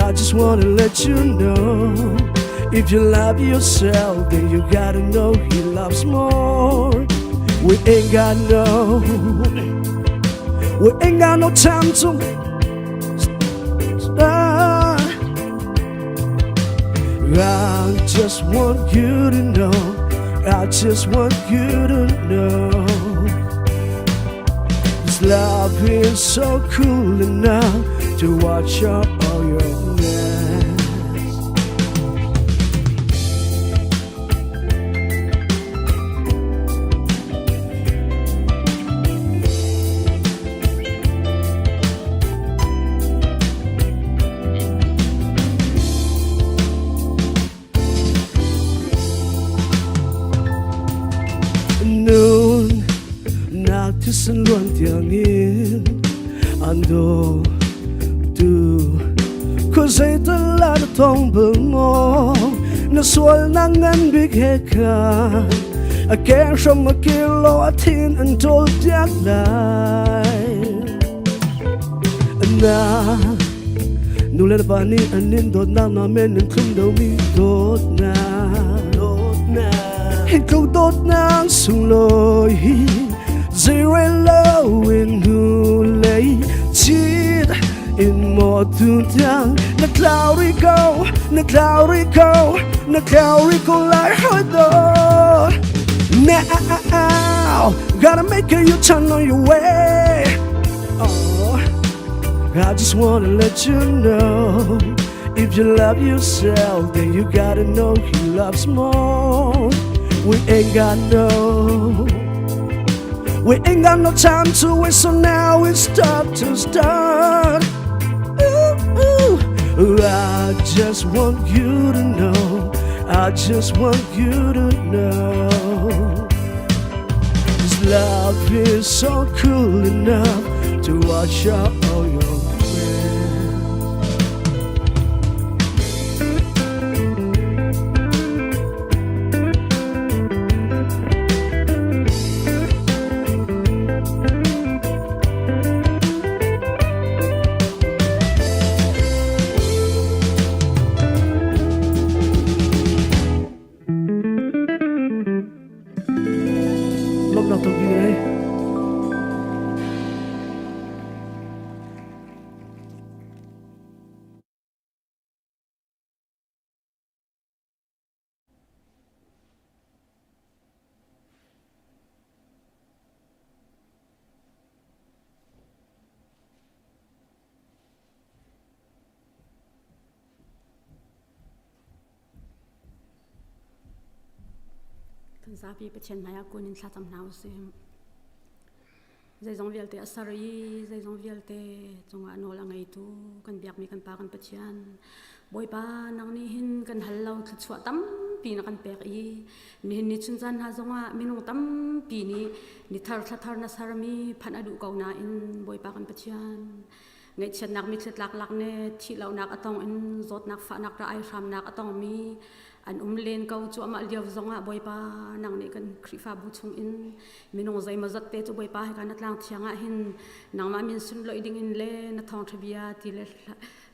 I just wanna let you know if you love yourself, then you gotta know he loves more. We ain't got no, we ain't got no time to start. I just want you to know. I just want you to know. This love is so cool enough to watch up all your mess. Nun nak thisen luan tiangin an do tu khuazei tal la na tong bal maw na sual na ngan bik he kha a keng hram a kir lo a thin an ṭawl piak lai na. Nu le pa nih an in dawtnak na men in thlum domi dawtnak dawtnak Hi tluk dawtnak sunglawi hi zeirel lo in hnu lei chit in maw tu tiang na tlau rih ko na tlau rih ko na tlau rih ko lai hoi dawt Now gotta make a U-turn on your way Oh I just wanna let you know if you love yourself, then you gotta know he loves more. We ain't got no, we ain't got no time to waste, so now it's time to start. Ooh, ooh. I just want you to know. I just want you to know. This love is so cool enough to wash out all your friends. Lawmhnak tampi ngei. Kan zapi Pathian hmaiah kun in thlacam hna usih. Zeizong vialte a ser i zeizong vialte cungah nawl a ngeitu kan biakmi kan Pa kan Pathian Bawipa nang nih hin kan hal lo thluachuah tampi na kan pek i nihin ni chun caan hna zongah minung tampi nih ni thar thla thar na sermi phanh a duh ko nain Bawipa kan Pathian ngaihchiatnak mitthli tlak ne thihlohnak a tong in zawtnak fahnak ra ai hramnak a tongmi an um len ko cuahmah lio zongah Bawipa nang nih kan Khrihfabu chung in minung zeimawzat te cu Bawipa hika na tlang thiang ah hin nangmah min sunloih ding in le na thawngṭha bia ti le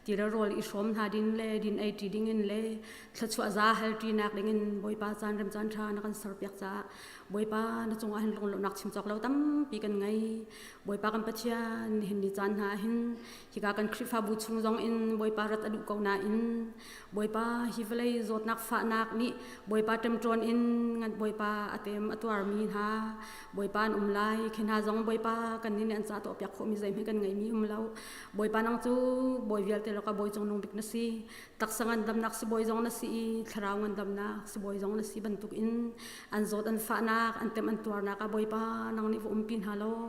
ti le rawl i hrawm hna ding le din ei ṭi ding in le thluachuah za hal ṭinak ding in Bawipa caan rem caan ṭha na kan serpiak caah Bawipa na cungah hin lunglawmhnak chim cawk lo tampi kan ngei. Bawipa kan Pathian nihin ni caan hna hin hika kan Khrihfabu chung zong in Bawipa rat a duh ko nain Bawipa hi vawlei zawtnak fahnak nih Bawipa ṭemṭawn in ngan Bawipa a tem a tuarmi hna Bawipa an um lai khi hna zong Bawipa kan nih nih an ca tuahpiak khawhmi zeihmanh kan ngeimi um lo Bawipa nang cu bawi vialte lakah bawi cungnung bik na si taksa ngandamnak sibawi zong na si i thlarau ngandamnak sibawi zong na si bantuk in an zawt an fahnak an tem an tuarnak ah Bawipa nang nih va umpi hna law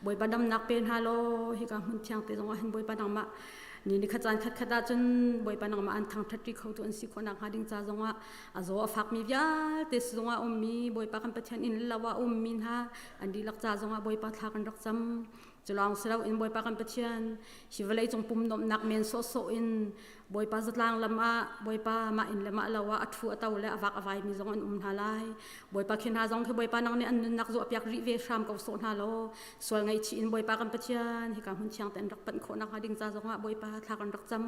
Bawipa damnak pe hna law hika hmun thiang te zong ah hin Bawipa nangmah ni ni khat caan khat khat ah cun Bawipa nangmah an thangṭhat ṭi khotu an si khawh nakhnga ding ca zongah a zaw a fakmi vialte zongah a ummi Bawipa kan Pathian inn lo ah a ummi hna an dihlak ca zongah Bawipa thla kan rak cam Culawng si loin Bawipa kan Pathian hi vawlei cung pum nuamhnak men sawhsawh in Bawipa zatlang lam ah Bawipa mah inn le mah lo ah a ṭhu a to le a vak a vaimi zong an um hna lai. Bawipa khi hna zong khi Bawipa nang nih an nunnak zuahpiak rih ve hram ko sawh hna law sual ngaihchih in Bawipa kan Pathian hika hmun thiang te an rak panh khawh nakhnga ding ca zongah Bawipa thla kan rak cam.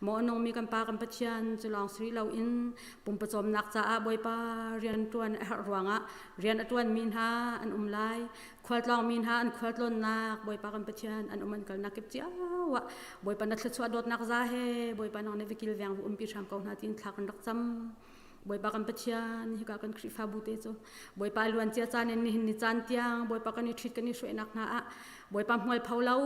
Maw a nungmi kan Pa kan Pathian cu lawng si rih loin pumpawcawmnak caah Bawipa rian ṭuan a herh ruangah rian a ṭuanmi hna an um lai. Khualtlawngmi hna an khualtlawnnak Bawipa kan Pathian an um an kalnak kip cio ah Bawipa na thluachuah dawtnak za he Bawipa nang nih va kilveng va umpi hram ko hna tiin thla kan rak cam. Bawipa kan Pathian hika kan Khrihfabu te cu Bawipa luan cia caan in nihin ni caan tiang Bawipa kan i ṭhit kan i hruainak hna ah Bawipa hmual pho lo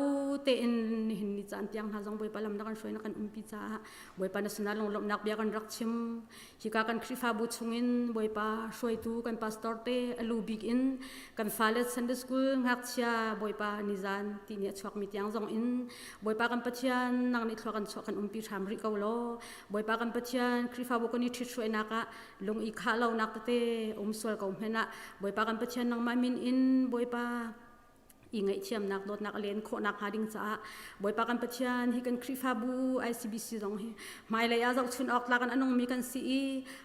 tein nihin ni caan tiang hna zong Bawipa lam na kan hruai na kan umpi caah Bawipa na sinah lunglawmhnak bia kan rak chim. Hika kan Khrihfabu chungin Bawipa hruaitu kan pastor te a lu bik in kan fale Sunday school ngakchia Bawipa nizan ti ni a chuakmi tiang zong in Bawipa kan Pathian nang nih thlua kan chuah kan umpi hram rih ko law Bawipa kan Pathian Khrihfabu kan i ṭhit hruainak ah lung i khah lonak tete um sual ko hmenh ah Bawipa kan Pathian nangmah min in Bawipa. I ngaihthiamnak dawtnak a len khawhnak hnga ding caah Bawipa kan Pathian hi kan Khrihfabu ICBC zong hi hmailei ah zohchun awk tlak in a nungmi kan si i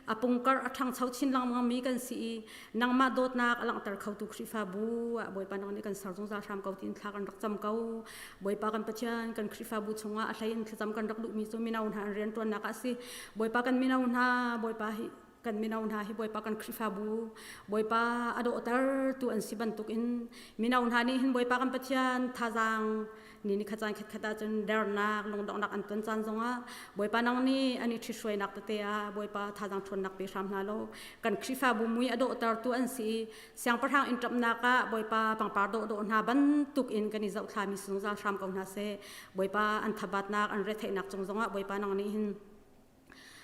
a pungkar a ṭhangcho chin lengmangmi kan si i nangmah dawtnak a langhter khotu Khrihfabu ah Bawipa nang nih kan ser zungzal hram ko tiin thla kan rak cam ko. Bawipa kan Pathian kan Khrihfabu chungah a hlei in thlacam kan rak duhmi cu mino hna an rianṭuannak ah a si. Bawipa kan mino hna Bawipa hi kan mino hna hi Bawipa kan Khrihfabu Bawipa a dawhter tu an si bantukin mino hna nih hin Bawipa kan Pathian thazaang ni ni khat caan khat khat ahcun dernak lungdonghnak an ton caan zongah Bawipa nang nih an i ṭhithruainak tete ah Bawipa thazaang ṭhawnnak pe hram hna law kan Khrihfabu mui a dawhter tu an si i siangpahrang inn ṭamhnak ah Bawipa pangpar dawhdawh hna bantuk in kan i zohthlami zungzal hram ko hna seh. Bawipa an thabatnak an retheihnak cung zongah Bawipa nang nih hin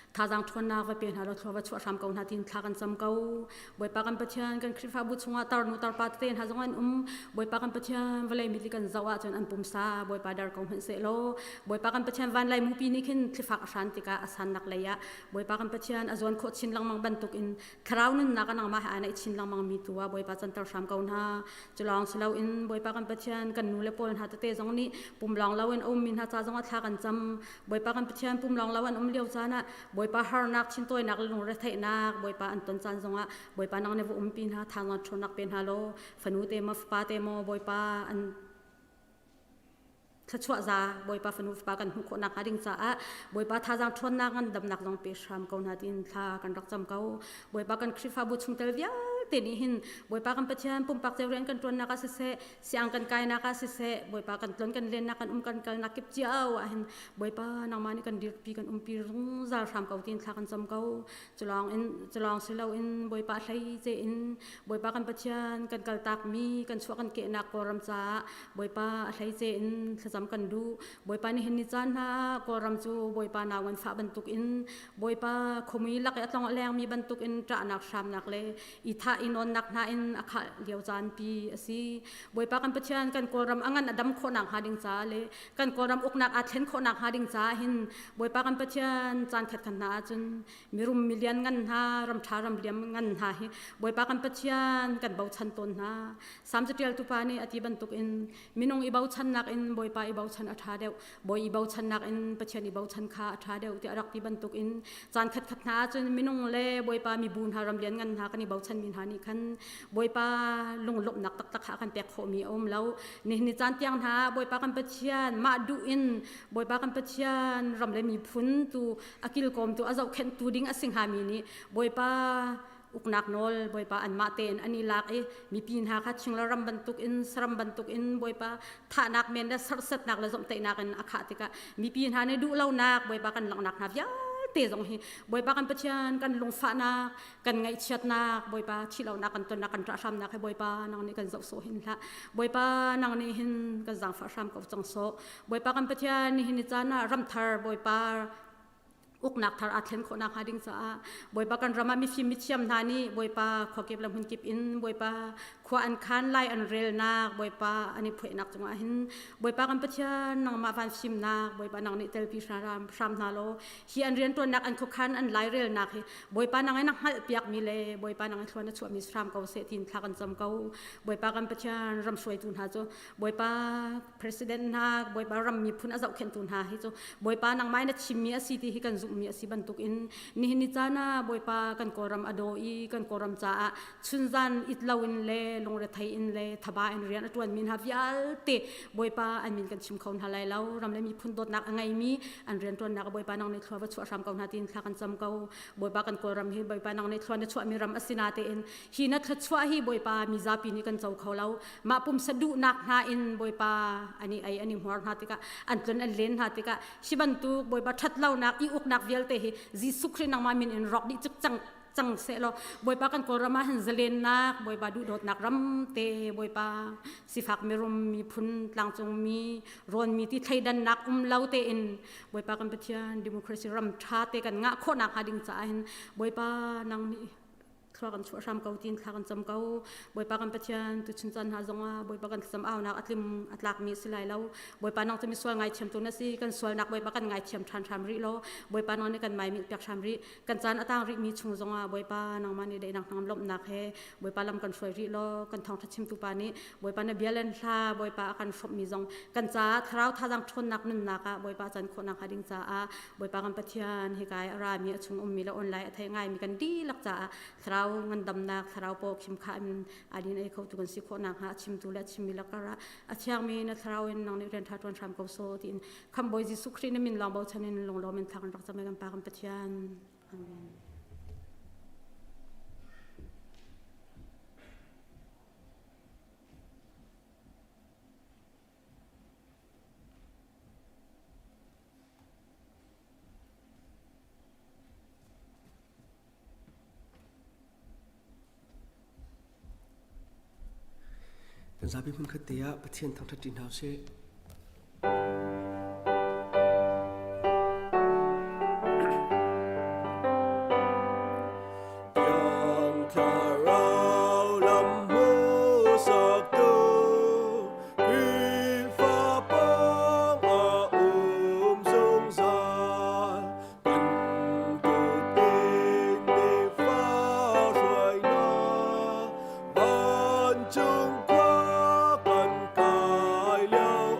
Thazaang ṭhawnnak va pe hna law thlua va chuah hram ko hna tiin thla kan cam ko. Bawipa kan Pathian kan Khrihfabu chungah tarnu tarpa tete hna zong an um. Bawipa kan Pathian vawlei mit i kan zoh ahcun an pumsa Bawipa dar ko hmanh sehlaw Bawipa kan Pathian vanlai mupi nih khin thlifak a hran tikah a sannak lei ah Bawipa kan Pathian a zuan khawh chin lengmang bantukin thlarau nunnak a nangmah he aa naih chin lengmang mi tu ah Bawipa canter hram ko hna. Cu lawng si loin Bawipa kan Pathian kan nu le pawl hna tete zong nih pum lawng loin a ummi hna ca zongah thla kan cam. Bawipa kan Pathian pum lawng lo an um lio caan ah Bawipa harnak chintawinak le lungretheihnak Bawipa an ton caan zongah Bawipa nang nih va umpi hna thazaang ṭhawnnak pe hna law fanu te maw fapa te maw Bawipa an thluachuah za Bawipa fanu fapa kan hmuh khawhnak hnga ding caah Bawipa thazaang ṭhawnnak ngandamnak zong pe hram ko hna tiin thla kan rak cam ko. Bawipa kan Khrihfabu chungtel vialte nih hin Bawipa kan Pathian pumpak cio rian kan ṭuannak ah siseh siang kan kainak ah siseh Bawipa kan tlon kan lennak kan um kan kalnak kip cio ah hin Bawipa nangmah nih kan dirpi kan umpi zungzal hram ko tiin thla kan cam ko. Culawng in culawng si loin Bawipa hlei ce in Bawipa kan Pathian kan kaltakmi kan chuah kan kehnak Kawlram caah Bawipa a hlei ce in thlacam kan duh. Bawipa nih hin ni caan hna Kawlram cu Bawipa nau ngan fah bantuk in Bawipa khuamui lak i a tlong a lengmi bantuk in ṭahnak hramnak le i thah i nawnnak hna in a khah lio caan pi a si. Bawipa kan Pathian kan Kawlram a ngan a dam khawhnak hnga ding caah le kan Kawlram uknak aa thlen khawhnak hnga ding caah hin Bawipa kan Pathian caan khat khat hna ahcun mirum milian ngan hna ram ṭha ram liam ngan hna hi Bawipa kan Pathian kan bochan tawn hna. Salm caṭialtu pa nih a ti bantukin minung i bochannak in Bawipa i bochan a ṭha deuh. Bawi i bochannak in Pathian i bochan kha a ṭha deuh tiah a rak ti bantukin caan khatkhat hna ahcun minung le Bawipa mibu hna ram lian ngan hna kan i bochanmi hna nih khan Bawipa lunglawmhnak taktak kha a kan pek khawhmi a um lo. Nihin ni caan tiang hna Bawipa kan Pathian mah duh in Bawipa kan Pathian ram le miphun tu a kilkawmtu a zohkhenhtu ding a si hngami nih Bawipa uknak nawl Bawipa anmah tein an i lak i mipi hna kha thingla ram bantukin saram bantukin Bawipa thahnak men le serhsatnak le zomhtaihnak in a khah tikah mipi hna nih duhlonak Bawipa kan langhnak hna vialte zong hi Bawipa kan Pathian kan lungfahnak kan ngaihchiatnak Bawipa thihlonak kan tonnak kan ṭahhramnak hi Bawipa nang nih kan zoh sawh hin hlah Bawipa nang nih hin kan zaangfah hram ko cang sawh Bawipa kan Pathian nihin ni caan ah ramthar Bawipa uknak thar aa thlen khawhnak hnga ding caah Bawipa kan ram ah mifim mithiam hna nih Bawipa khuakip le hmunkip in Bawipa khua an khan lai an relnak Bawipa an i phuainak cungah hin Bawipa kan Pathian nangmah van fimnak Bawipa nang nih telpi hram hram hna law hi an riantuannak an khuakhan an lai relnak hi Bawipa nang in a hngalh piakmi le Bawipa nang in thluan a chuahmi hram ko seh tiin thla kan cam ko Bawipa kan Pathian ram hruaitu hna cu Bawipa president hna Bawipa ram miphun a zohkhenhtu hna hi cu Bawipa nangmah in a thimmi a si ti hi kan zumhmi a si bantukin nihin ni caan ah Bawipa kan Kawlram a daw i kan Kawlram caah chunzan it loin le lungrethei in le thaba in rian a ṭuanmi hna vialte Bawipa an min kan chim kho hna lai lo ram le miphun dawtnak a ngeimi an rianṭuannak Bawipa nang nih thlua va chuah hram ko hna tiin thla kan cam ko Bawipa kan Kawlram hi Bawipa nang nih thlua na chuahmi ram a si natein hi na thluachuah hi Bawipa mizapi nih kan co kho lo mah pumsa duhnak hna in Bawipa ani ei ani hmuar hna tikah an tlun an len hna tikah hi bantuk Bawipa ṭhatlonak i uknak vialte hi Jesuh Khrih nangmah min in rawk dih cang cang seh law Bawipa kan Kawlram ah hin zalennak Bawipa duhdawtnak ram te Bawipa sifak mirum miphun tlangcung mi rawn mi ti thleidannak um lo tein Bawipa kan Pathian democracy ram ṭha te kan ngah khawhnak hnga ding caah hin Bawipa nang nih. Thlua kan chuah hram ko tiin thla kan cam ko. Bawipa kan Pathian tuchun caan hna zongah Bawipa kan thlacam aunak a tlim a tlakmi a si lai lo. Bawipa nang cu misual ngaithiamtu na si. Kan sualnak Bawipa kan ngaithiam ṭhan hram rih law Bawipa nang nih kan maimilh piak hram rih. Kan caan a tang rihmi chung zongah Bawipa nangmah nih daihnak hnangam lawmhnak he Bawipa lam kan hruai rih law kan thawngṭha chimtu pa nih Bawipa na bia len hla Bawipa a kan hrawmhmi zong kan caah thlarau thazaang ṭhawnnak nunnak ah Bawipa can khawhnak hnga ding caah Bawipa kan Pathian hikai a rami a chung ummi le online a thei ngaimi kan dihlak caah thlarau ngandamnak thlarau paw khim kha in adin ei kho tu kan si khawh nak hnga a chimtu le a chimmi lakar ah a thiangmi na thlarau in nang nih rian ṭha ṭuan hram ko so tiin khambawi Jesuh Khrih na min lawng bochan in lunglawm in thla kan rak cam kan pa kan Pathian Amen. Kan zapi hmunkhat te ah Pathian thangṭhat ṭi hna usih. Vancung khua kan kai lio.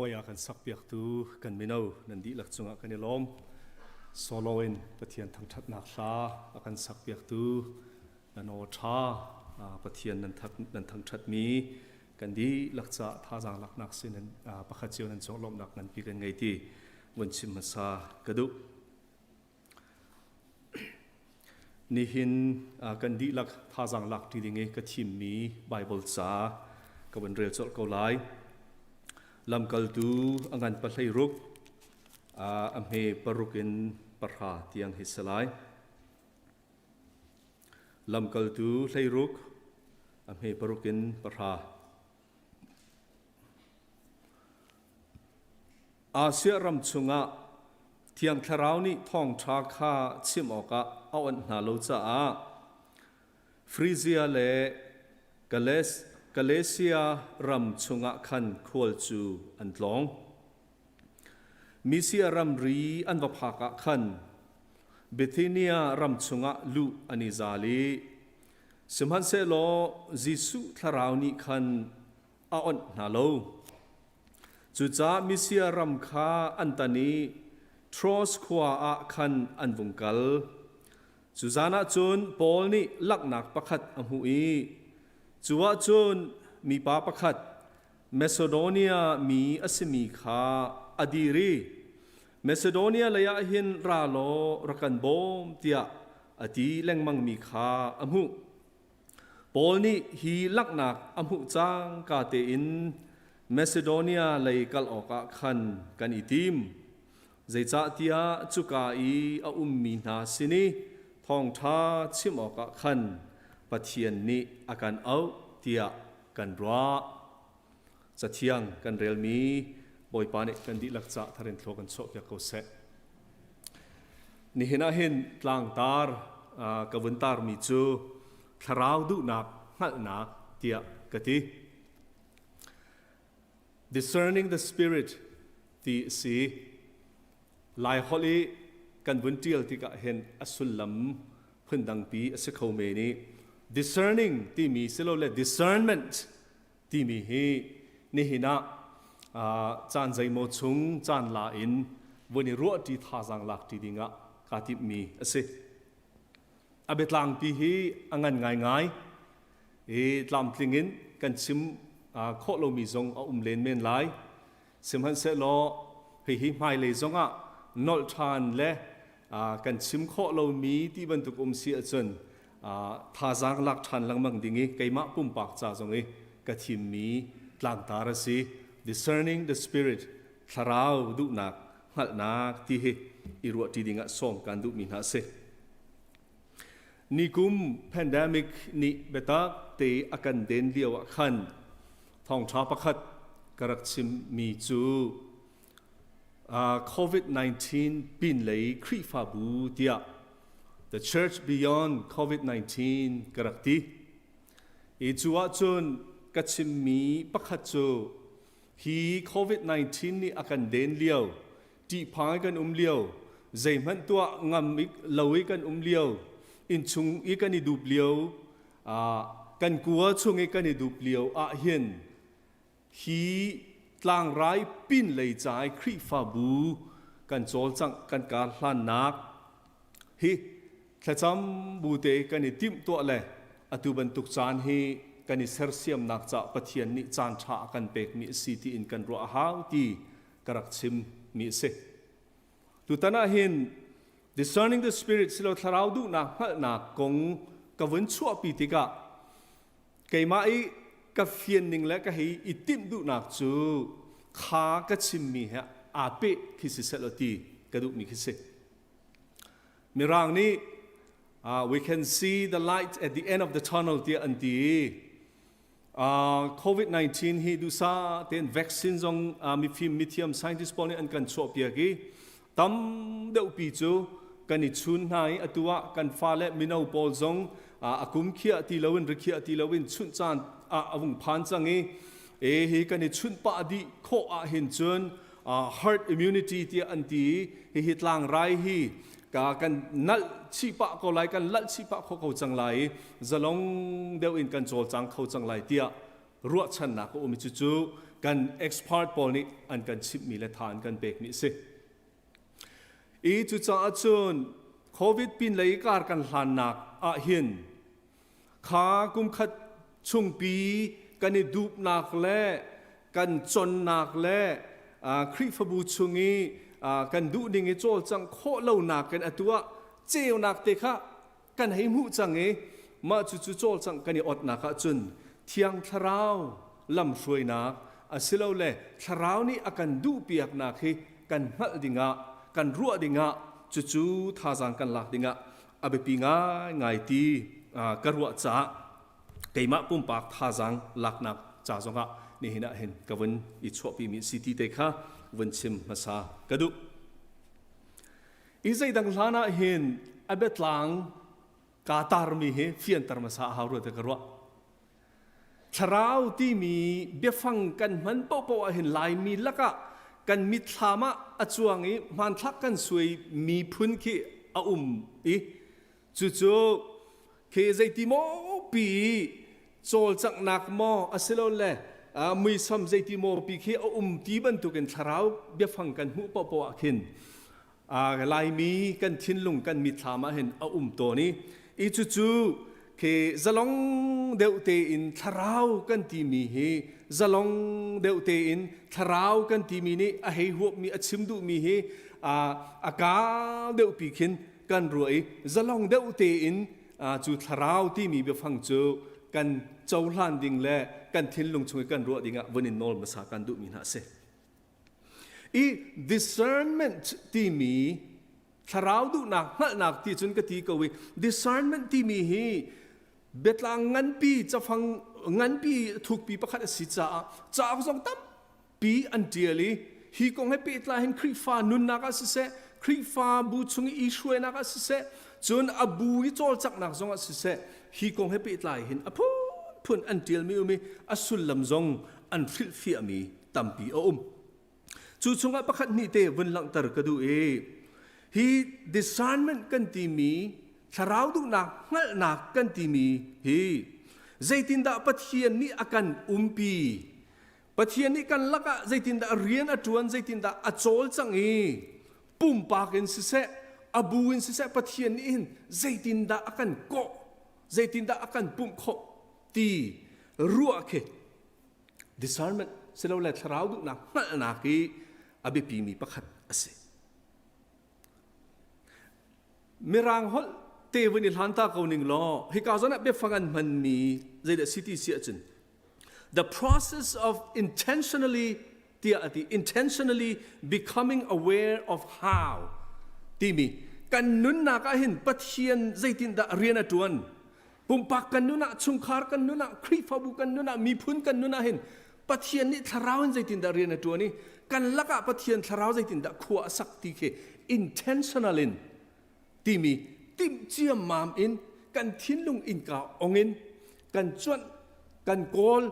Khuai a kan sakpiaktu kan mino nan dihlak cungah kan i lawm. Solo in Pathian thangṭhatnak hla a kan sakpiaktu nan aw ṭha Pathian nan thangṭhatmi kan dihlak caah thazaang laknak sin pakhat cio nan cung lawmhnak nganpi kan ngei ti vun chim hmasa ka duh. Nihin kan dihlak thazaang lak ṭi ding i ka thimmi Baibal ca ka vun rel colh ko lai. Lamkaltu a ngan pahlei ruk, a hme paruk in pahra tiang hi si lai. Lamkaltu hleiruk, a hme paruk in pahra. Asia ram chungah Thiang Thlarau nih thawngṭha kha chim awkah a onh hna lo caah Frizia le Galatia ram chungah khan khual cu an tlawng. Misia ramri an va phak ah khan Bithynia ram chungah luh an i zal i sihmanhsehlaw Jesuh Thlarau nih khan a onh hna lo. Cucaah Misia ram kha an tan i Troas khua ah khan an vung kal. Cu zan ah cun Paul nih langhnak pakhat a hmuh i cu ah cun mipa pakhat Macedonia mi a simi kha a dir i Macedonia leiah hin ra law rak kan bawm tiah a ti lengmangmi kha a hmuh. Paul nih hi langhnak a hmuh cangka tein Macedonia lei kal awkah khan kan i tim. Zeicahtiah cuka i a ummi hna sin i thawngṭha chim awkah khan Pathian nih a kan auh tiah kan ruah. Cathiang kan relmi Bawipa nih kan dihlak ca tharin thlua kan chuahpiak ko seh. Nihin ah hin tlangtar ka vun tarmi cu thlarau duhnak hngalhnak tiah ka ti. Discerning the Spirit ti a si. Lai holh i kan vun ṭial tikah hin a sullam phundangpi a si kho men i discerning timi silole discernment timi hi nihin ah caan zeimaw chung caan la in vun i ruahṭi thazaang lakṭi dingah kaa timhmi a si. A biatlangpi hi a ngan ngaingai i tlamtling in kan chim khawh lomi zong a um len men lai. Sihmanhsehlaw hihi hmailei zongah nolh ṭhan le kan chim khawh lomi ti bantuk um si ahcun thazaang lak ṭhan lengmang ding i keimah pumpak ca zong i ka thimmi tlangtar a si. Discerning the Spirit, thlarau duhnak hngalhnak ti hi i ruahṭi dingah sawm kan duhmi hna a si. Nikum pandemic nih biatak te a kan den lio ah khan thawngṭha pakhat ka rak chimmi cu COVID-19 pinlei Khrihfabu tiah The Church Beyond COVID-19 ka rak ti. I cu ahcun ka chimmi pakhat cu hi COVID-19 nih a kan den lio, ṭihphang i kan um lio, zeihmanh tuah ngam lo i kan um lio, innchung i kan i dup lio, kan kua chung i kan i dup lio ah hin hi tlangrai pinlei ca i Khrihfabu kan cawlcangh kan kar hlannak hi thlacam bu te kan i timhtuah le atu bantuk caan hi kan i sersiamnak ca Pathian nih caan ṭha a kan pekmi a si tiin kan ruah a hau ti ka rak chim mi a si. Tutan ah hin discerning the spirit silo thlarau duhnak hngalhnak kong ka vun chuahpi tikah keimah i ka fian ning le ka hei i timh duhnak cu kha ka chimmi he aa peh khi si seh law ti ka duhmi khi si. Mirang nih we can see the light at the end of the tunnel tiah an ti i COVID-19 hi duhsah tein vaccine zong mifim mithiam scientist pawl nih an kan chuahpiak i tam deuhpi cu kan i chun hna i atu ah kan fale mino pawl zong a kum khiah ti loin rikhiah ti loin chunh caan ah a vung phan cang i e hi kan i chunh pah dih khawh ah hin cun herd immunity tiah an ti i hihi tlangrai hi ka kan nalh chih pah ko lai kan lalh chih pah kho ko cang lai i zalong deuh in kan cawlcang kho cang lai tiah ruahchannak a um i cucu kan expert pawl nih an kan chimhmi le tha an kan pekmi a si. I cucaah cun COVID pin lei kar kan hlannak ah hin kha kumkhat chungpi kan i dupnak le kan connak le Khrihfabu chung i kan duhning i cawlcangh khawh lonak in atu ah ceunak te kha kan hei hmuh cang i mah cucu cawlcangh kan i otnak ahcun Thiang Thlarau lamhruainak asilole Thlarau nih a kan duhpiaknak hi kan hngalh dingah kan ruah dingah cucu thazaang kan lak dingah a biapi ngaingai ti ka ruah caah keimah pumpak thazaang laknak ca zongah nihin ah hin ka vun i chuahpimi si ti te kha vun chim hmasa ka duh. I zeidang hlan ah hin a biatlang kaa tarmi hi fianter hmasa a hau rua ti ka ruah. Thlarau timi biafang kan hman paohpaoh ah hin Laimi lakah kan mitthlam ah a cuang i hmanthlak kan suai mi phun khi a um i cucu khi zeiti maw pi cawlcanghnak maw asilole muisam zeiti maw pi khi a um ti bantukin thlarau biafang kan hmuh paohpaoh ah khin Laimi kan thinlung kan mitthlam ah hin a um tawn i i cucu khi zalong deuh tein thlarau kan timi hi zalong deuh tein thlarau kan timi nih a hei huapmi a chim duhmi hi a kau deuh pi khin kan ruah i zalong deuh tein cu thlarau timi biafang cu kan cohlan ding le kan thinlung chung i kan ruah ding ah vun in nawl hmasa kan duhmi hna a si. I discernment timi thlarau duhnak hngalhnak ti cun ka ti ko i discernment timi hi biatlang nganpi cafang nganpi thukpi pakhat a si caah cauk zong tampi an ṭial i hi kong he pehtlai hin Khrihfa nunnak ah siseh Khrihfa bu chung i hruainak ah siseh cun a bu i cawlcanghnak zong ah siseh hi kong he pehtlai hin a phunphun an ṭialmi um i a sullam zong an hrilhfiahmi tampi a um. Cu chungah pakhat hnih te vun langhter ka duh i hi discernment kan timi thlarau duhnak hngalhnak kan timi hi zeitindah Pathian nih a kan umpi Pathian nih kan lakah zeitindah rian a ṭuan zeitindah a cawlcang i pumpak in siseh a bu in siseh Pathian nih hin zeitindah a kan kawh zeitindah a kan pumh khawh ti ruah khi discernment silole thlarau duhnak hngalhnak i a biapimi pakhat a si. Mirang holh te vun i hlan ta ko ning law hika zawn ah biafang an hmanmi zeidah si ti si ahcun the process of intentionally tiah a ti intentionally becoming aware of how timi kan nunnak ah hin Pathian zeitindah rian a ṭuan Pumpak kan nun ah, chungkhar kan nun ah, Khrihfabu kan nun ah, miphun kan nun ah hin Pathian nih thlarau in zeitindah rian a ṭuan i kan lakah Pathian thlarau zeitindah khua a sak ti khi intentional in timi timh ciammam in kan thinlung innka ong in kan cuanh kan kawl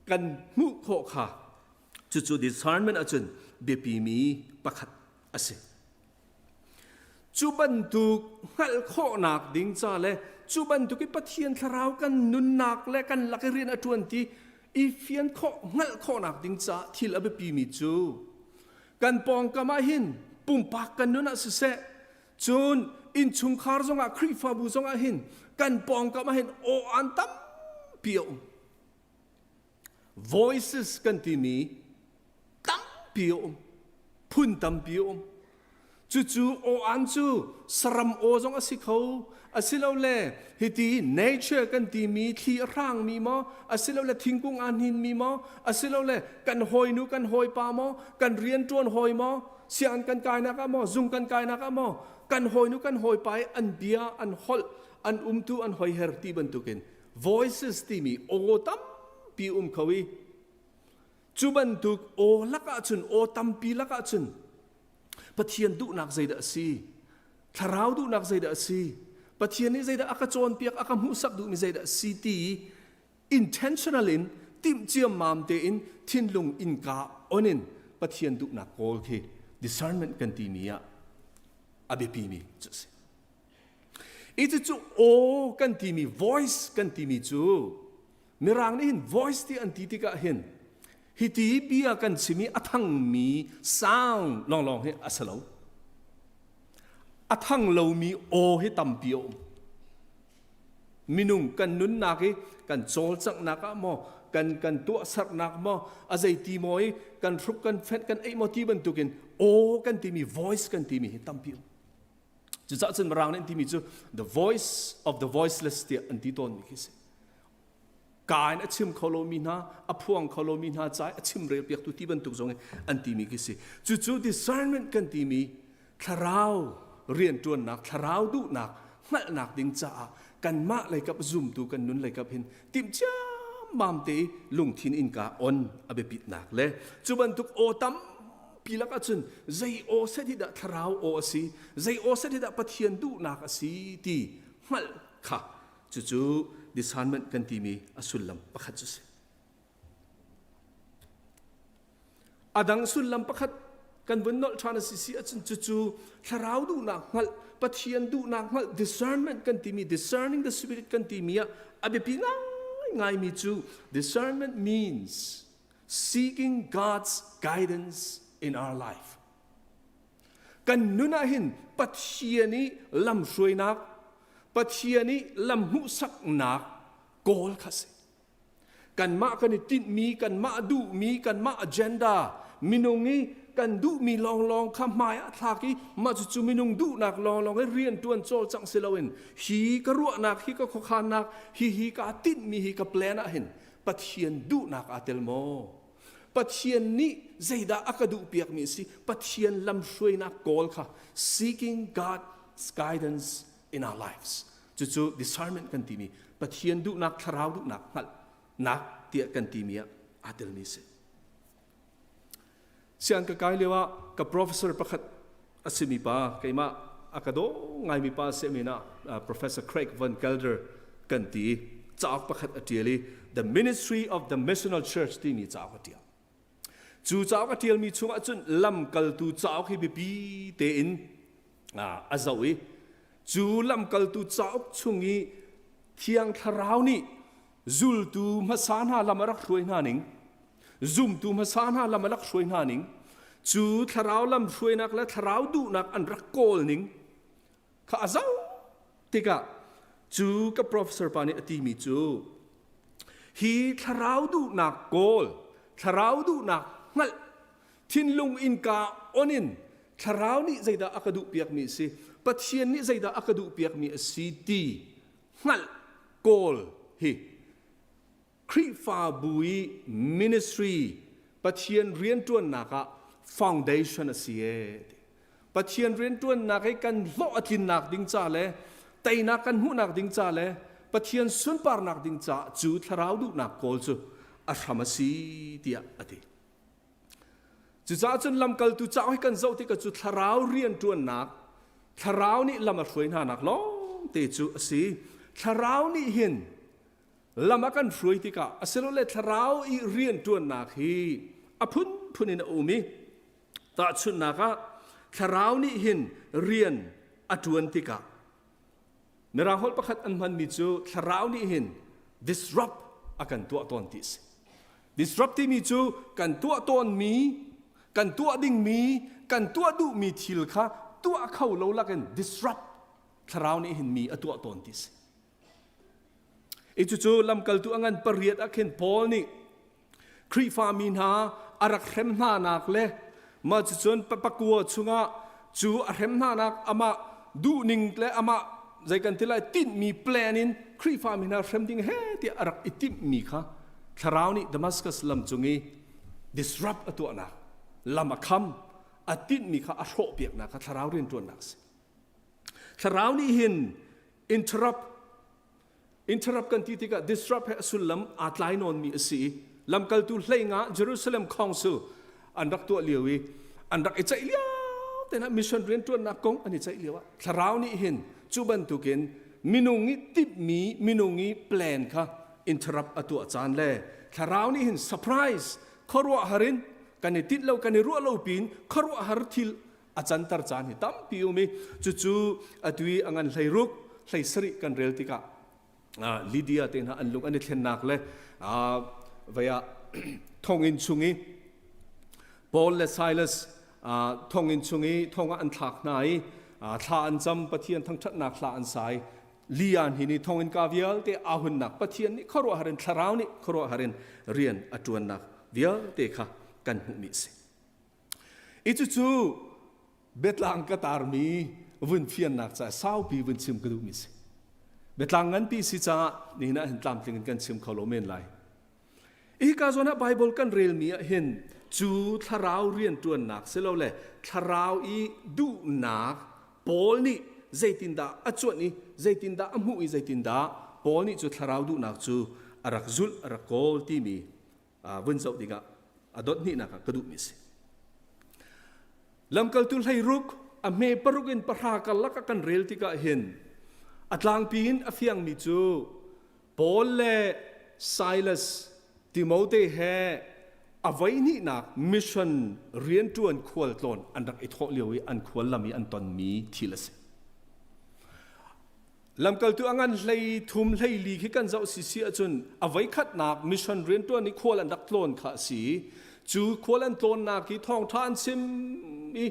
kan hmuh khawh kha cucu discernment ahcun biapimi pakhat a si. Cu bantuk hngalh khawhnak ding ca le cu bantuk i Pathian thlarau kan nunnak le kan lak i rian a ṭuan ti i fian khawh hngalh khawhnak ding caah thil a biapimi cu kan pawngkam ah hin pumpak kan nun ah siseh cun innchungkhar zongah Khrihfabu zongah hin kan pawngkam ah hin aw-aan tampi a um. Voices kan timi tampi a um. Phun tampi a um. Cucu aw-an cu saram aw zong a si kho. Asilole hiti nature kan timi thli a hrangmi maw, asilole thingkung aa hninmi maw, asilole kan hawinu kan hawipa maw, kan rianṭuan hawi maw, sianginn kan kainak ah maw, zung kan kainak ah maw, kan hawinu kan hawipa i an bia, an holh, an umtu, an hoiher ti bantukin voices timi aw tampi um kho i cu bantuk aw lakah cun aw tampi lakah cun Pathian duhnak zeidah a si thlarau duhnak zeidah a si Pathian nih zeidah a ka cawnpiak a ka hmuhsak duhmi zeidah a si ti intentional in timh ciammam tein thinlung innka on in Pathian duhnak kawl khi discernment kan timi ah a biapimi cu a si. I cucu aw kan timi voice kan timi cu Mirang nih hin voice ti an ti tikah hin. Hi ti bia kan chim i a thangmi sound lawnglawng hi a si lo. A thang lomi aw hi tampi a um. Minung kan nunnak i kan cawlcanghnak ah maw, kan kan tuahsernak maw, a zeiti maw i kan hruk kan fenh kan ei maw ti bantukin aw kan timi voice kan timi hi tampi um. Cucaah cun Mirang nih an timi cu the voice of the voiceless tiah an ti tawnmi khi si. Ka in a chim kho lomi hna, a phuang kho lomi hna ca i a chimrel piaktu ti bantuk zong in an timi khi si. Cucu discernment kan timi thlarau rianṭuannak, thlarau duhnak, hngalhnak ding caah kanmah leikap zumtu kan nun leikap hin timh ciammam te i lungthin innka on a biapitnak le cu bantuk aw tam pi lakah cun zei aw set hi dah thlarau aw a si zei aw set hi dah Pathian duhnak a si ti hngalh kha cucu discernment kan timi a sullam pakhat cu si. A dang sullam pakhat kan vun nolh ṭhan a si si ahcun cucu thlarau duhnak hngalh Pathian duhnak hngalh discernment kan timi discerning the spirit kan timi ah a biapi ngaingaimi cu discernment means seeking God's guidance in our life. Kan nun ah hin Pathian i lamhruainak, Pathian i lam hmuhsaknak kawl kha si. Kanmah kan i tinhmi, kanmah duhmi, kanmah agenda, minung i kan duhmi lawnglawng kha hmai ah thlak i mah cucu minung duhnak lawnglawng i rianṭuan cawlcangh si loin hi ka ruahnak, hi ka khuakhannak, hi hi kaa tinhmi hi ka plan ah hin Pathian duhnak aa tel maw? Pathian nih zeidah a ka duhpiakmi a si? Pathian lamhruainak kawl kha seeking God's guidance in our lives. Cucu discernment kan timi Pathian duhnak, thlarau duhnak hngalhnak tiah kan timi ah aa telmi a si. Siang ka kai lio ah ka professor pakhat a simi pa keimah a ka daw ngaimi pa a si min ah Professor Craig Van Gelder kan ti cauk pakhat a ṭial i The Ministry of the Missional Church timi cauk a ṭial. Cu cauk a ṭialmi chungah cun lamkaltu cauk hi biapi tein a zoh i cu lamkaltu cauk chung i Thiang Thlarau nih zultu hmasa hna lam a rak hruai hna ning zumtu hmasa hna lam a rak hruai hna ning cu thlarau lam hruainak le thlarau duhnak an rak kawl ning kha a zoh tikah cu ka professor pa nih a timi cu hi thlarau duhnak kawl thlarau duhnak hngalh thinlung innka on in thlarau nih zeidah a ka duhpiakmi a si Pathian nih zeidah a ka duhpiakmi a si ti hngalh kawl hi Khrihfabu i ministry Pathian rianṭuannak ah foundation a si ee. Pathian rianṭuannak i kan hlawh a tlinnak ding ca le teinak kan hmuhnak ding ca le Pathian sunparnak ding ca cu thlarau duhnak kawl cu a hram a si tiah a ti. Cucaah cun lamkaltu cauk hi kan zoh tikah cu thlarau rianṭuannak, thlarau nih lam a hruai hnanak lawng te cu a si. Thlarau nih hin lam a kan hruai tikah asilole thlarau i rianṭuannak hi a phunphun in a um i tahchunhnak ah thlarau nih hin rian a ṭuan tikah Mirang holh pakhat an hmanmi cu thlarau nih hin disrupt a kan tuah tawn ti a si. Disrupt timi cu kan tuah tawnmi, kan tuah dingmi, kan tuah duhmi thil kha tuah kho lo lakin disrupt thlarau nih hin mi a tuah tawn ti a si. I cucu lamkaltu a ngan pariat ah khin Paul nih Khrihfami hna a rak hrem hnanak le mah cucun pakua chungah cu a hrem hnanak amah duhning le amah zei kan ti lai tinhmi plan in Khrihfami hna hrem ding he tiah a rak i timhmi kha thlarau nih Damascus lam cung i disrupt a tuahnak lam a kham a tinhmi kha a hrawhpiaknak kha thlarau rianṭuannak a si. Thlarau nih hin interrupt Interrupt kan ti tikah disrupt he a sullam aa tlai nawnmi a si i lamkaltu hleinga Jerusalem Council an rak tuah lio i an rak i ceih lio te hna mission rianṭuannak kong an i ceih lio ah thlarau nih hin cu bantukin minung i timhmi minung i plan kha interrupt a tuah caan le thlarau nih hin surprise khuaruahhar in kan i tinh lo kan i ruah lo pin khuaruahhar thil a canter caan hi tampi um i cucu atu i a ngan 16 17 kan rel tikah Lydia te hna an lung an i thlennak le vei ah. thonginn chung i Paul le Silas thonginn chung i thong ah an thlak hna i thla an cam Pathian thangṭhatnak hla an sai lian hi ni thonginn ka vialte aa hunnak Pathian nih khuaruahhar in thlarau nih khuaruahhar in rian a ṭuannak vialte kha kan hmuhmi a si. I cucu biatlang ka tarmi vun fiannak ca saupi vun chim ka duhmi si. Biatlang nganpi si caah nihin ah hin tlamtling in kan chim kho lo men lai. Hika zawn ah Bible kan relmi ah hin cu thlarau rianṭuannak silole thlarau i duhnak Paul nih zeitindah a cuanh i zeitindah a hmuh i zeitindah Paul nih cu thlarau duhnak cu a rak zulh a rak kawl timi vun zoh dingah a dot hnihnak ah ka duhmi a si. Lamkaltu hleiruk a hme paruk in pahra karlak ah kan rel tikah hin a tlangpi in a fiangmi cu Paul le Silas Timote he a voihnihnak mission rianṭuan khualtlawn an rak i thawh lio i an khual lam i an tonmi thil a si. Lamkaltu a ngan hlei thum hlei li khi kan zoh sisi ahcun a voikhatnak mission rianṭuan i khual an rak tlawn kha a si. Cu khual an tlawnnak hi thawngṭha an chim i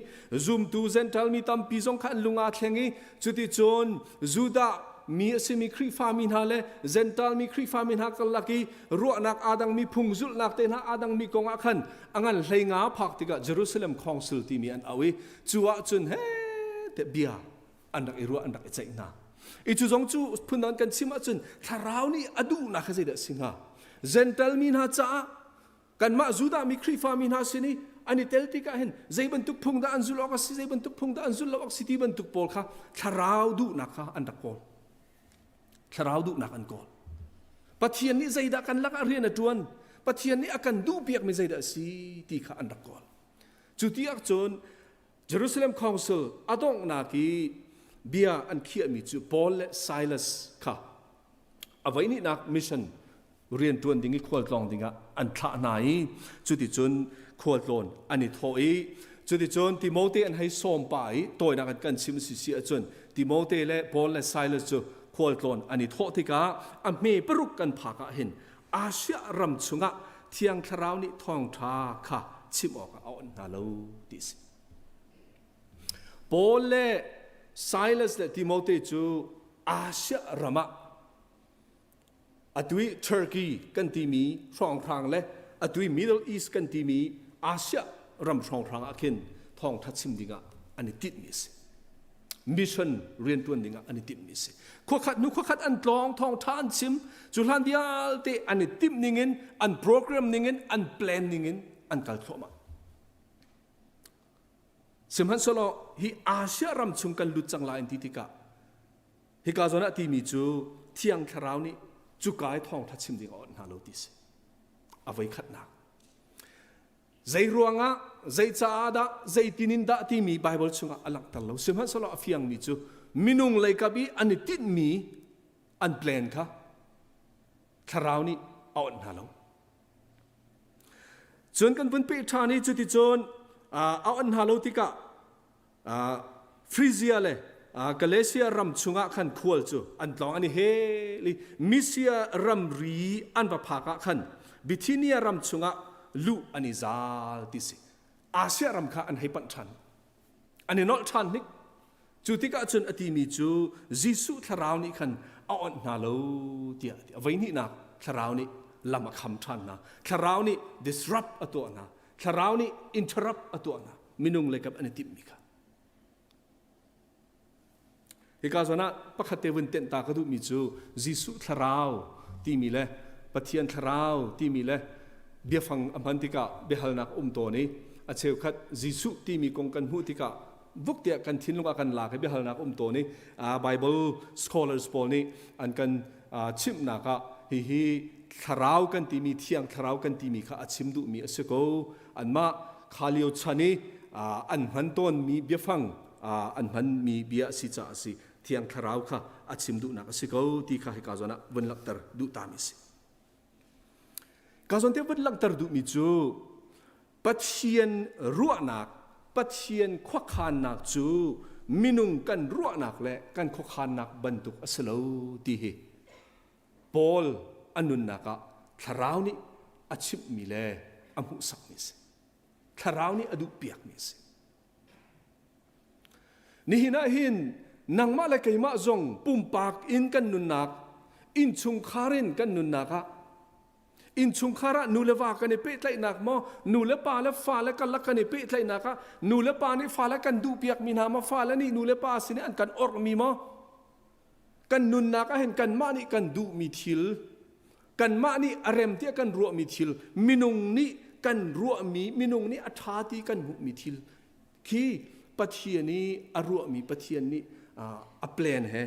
zumtu Gentile mi tampi zong kha an lung aa thleng i cuticun Judah mi a simi Khrihfa mi hna le Gentile mi Khrihfa mi hna karlak i ruahnak aa dangmi phung zulhnak te hna aa dangmi kong ah khan a ngan hlei nga phak tikah Jerusalem Council timi an auh i cu ahcun he te bia an rak i ruah an rak i ceih hna i cu zong cu phundang kan chim ahcun thlarau nih a duhnak kha zeidah a si hnga Gentile mi hna caah kanmah Judah mi Khrihfa mi hna sin i an i tel tikah hin zei bantuk phung dah an zulh awk a si zei bantuk phung dah an zulh lo awk si ti bantuk pawl kha thlarau duhnak kha an rak kawl thlarau duhnak an kawl Pathian nih zeidah kan lakah rian a ṭuan Pathian nih a kan duhpiakmi zeidah a si ti kha an rak kawl cu ti ahcun Jerusalem Council a donghnak i bia an khiahmi cu Paul le Silas kha a voihnihnak mission rianṭuan ding i khualtlawng dingah an thlah hna i cuticun khualtlawn an i thawh i cuticun Timote an hei sawm pah i tawinak an kan chim si si ahcun Timote le Paul le Silas cu khualtlawn an i thawh tikah a hme paruk kan phak ah hin Asia ram chungah Thiang Thlarau nih thawngṭha kha chim awkah a onh hna lo ti a si. Paul le Silas le Timote cu Asia ram ah atu i Turkey kan timi hrawnghrang le atu i Middle East kan timi Asia ram hrawnghrang ah khin thawngṭha chim dingah an i tinhmi a si. Mission rianṭuan dingah an i timhmi a si. Khuakhat hnu khuakhat an tlawng, thawngṭha an chim. Cu hlan vialte an i timh ningin, an program ningin, an plan ningin an kal thluahmah. Sihmanhsehlaw hi Asia ram chung kan lut cang lai an ti tikah hika zawn ah timi cu Thiang Thlarau nih cuka i thawngṭha chim ding a awnh hna lo ti si. A voi khatnak. Zei ruangah, zei caah dah, zeitin in dah timi Baibal chungah a langhter lo. Sihmanhsehlaw a fiangmi cu minung leikap i an i tinhmi an plan kha thlarau nih a awnh hna lo. Cun kan vun peh ṭhan i cuticun a awnh hna lo tikah Phrygia le Galatia ram chungah khan khual cu an tlawng an i hel i Misia ramri an va phak ah khan Bithynia ram chungah luh an i zal ti si. Asia ram kha an hei panh ṭhan. An i nolh ṭhan hnik. Cu tikah cun a timi cu Jesuh thlarau nih khan a onh hna lo tiah a ti. A voihnihnak thlarau nih lam a kham ṭhan hna. Thlarau nih disrupt a tuah hna. Thlarau nih interrupt a tuah hna. Minung leikap an i timhmi kha. Hika zawn ah pakhat te vun tenh ta ka duhmi cu Jesuh thlarau timi le Pathian thlarau timi le biafang a hman tikah biahalnak um tawn i a cheukhat Jesuh timi kong kan hmuh tikah vuk tiah kan thinlung ah kan lak i biahalnak um tawn i Bible scholars pawl nih an kan chimhnak ah hihi thlarau kan timi thiang thlarau kan timi kha a chim duhmi a si ko anmah kha lio chan i an hman tawnmi biafang an hmanmi bia a si caah a si thiang thlarau kha a chim duhnak a si ko ti kha hika zawn ah vun langhter duh tami a si ka zawn te vun langhter duhmi cu Pathian ruahnak Pathian khuakhannak cu minung kan ruahnak le kan khuakhannak bantuk a si lo ti hi Paul a nunnak ah thlarau nih a chimhmi le a hmuhsakmi a si. Thlarau nih a duhpiakmi a si. Nihin ah hin nangmah le keimah zong pumpak in kan nunnak, innchungkhar in kan nunnak ah innchungkhar ah nu le va kan i pehtlaihnak maw nu le pa le fa le karlak kan i pehtlaihnak ah nu le pa nih fale kan duhpiakmi hna maw fale nih nu le pa sin an kan orhmi maw kan nunnak ah hin kanmah nih kan duhmi thil kanmah nih a rem tiah kan ruahmi thil minung nih kan ruahmi minung nih a ṭha ti kan hmuhmi thil khi Pathian i a ruahmi Pathian nih a plan he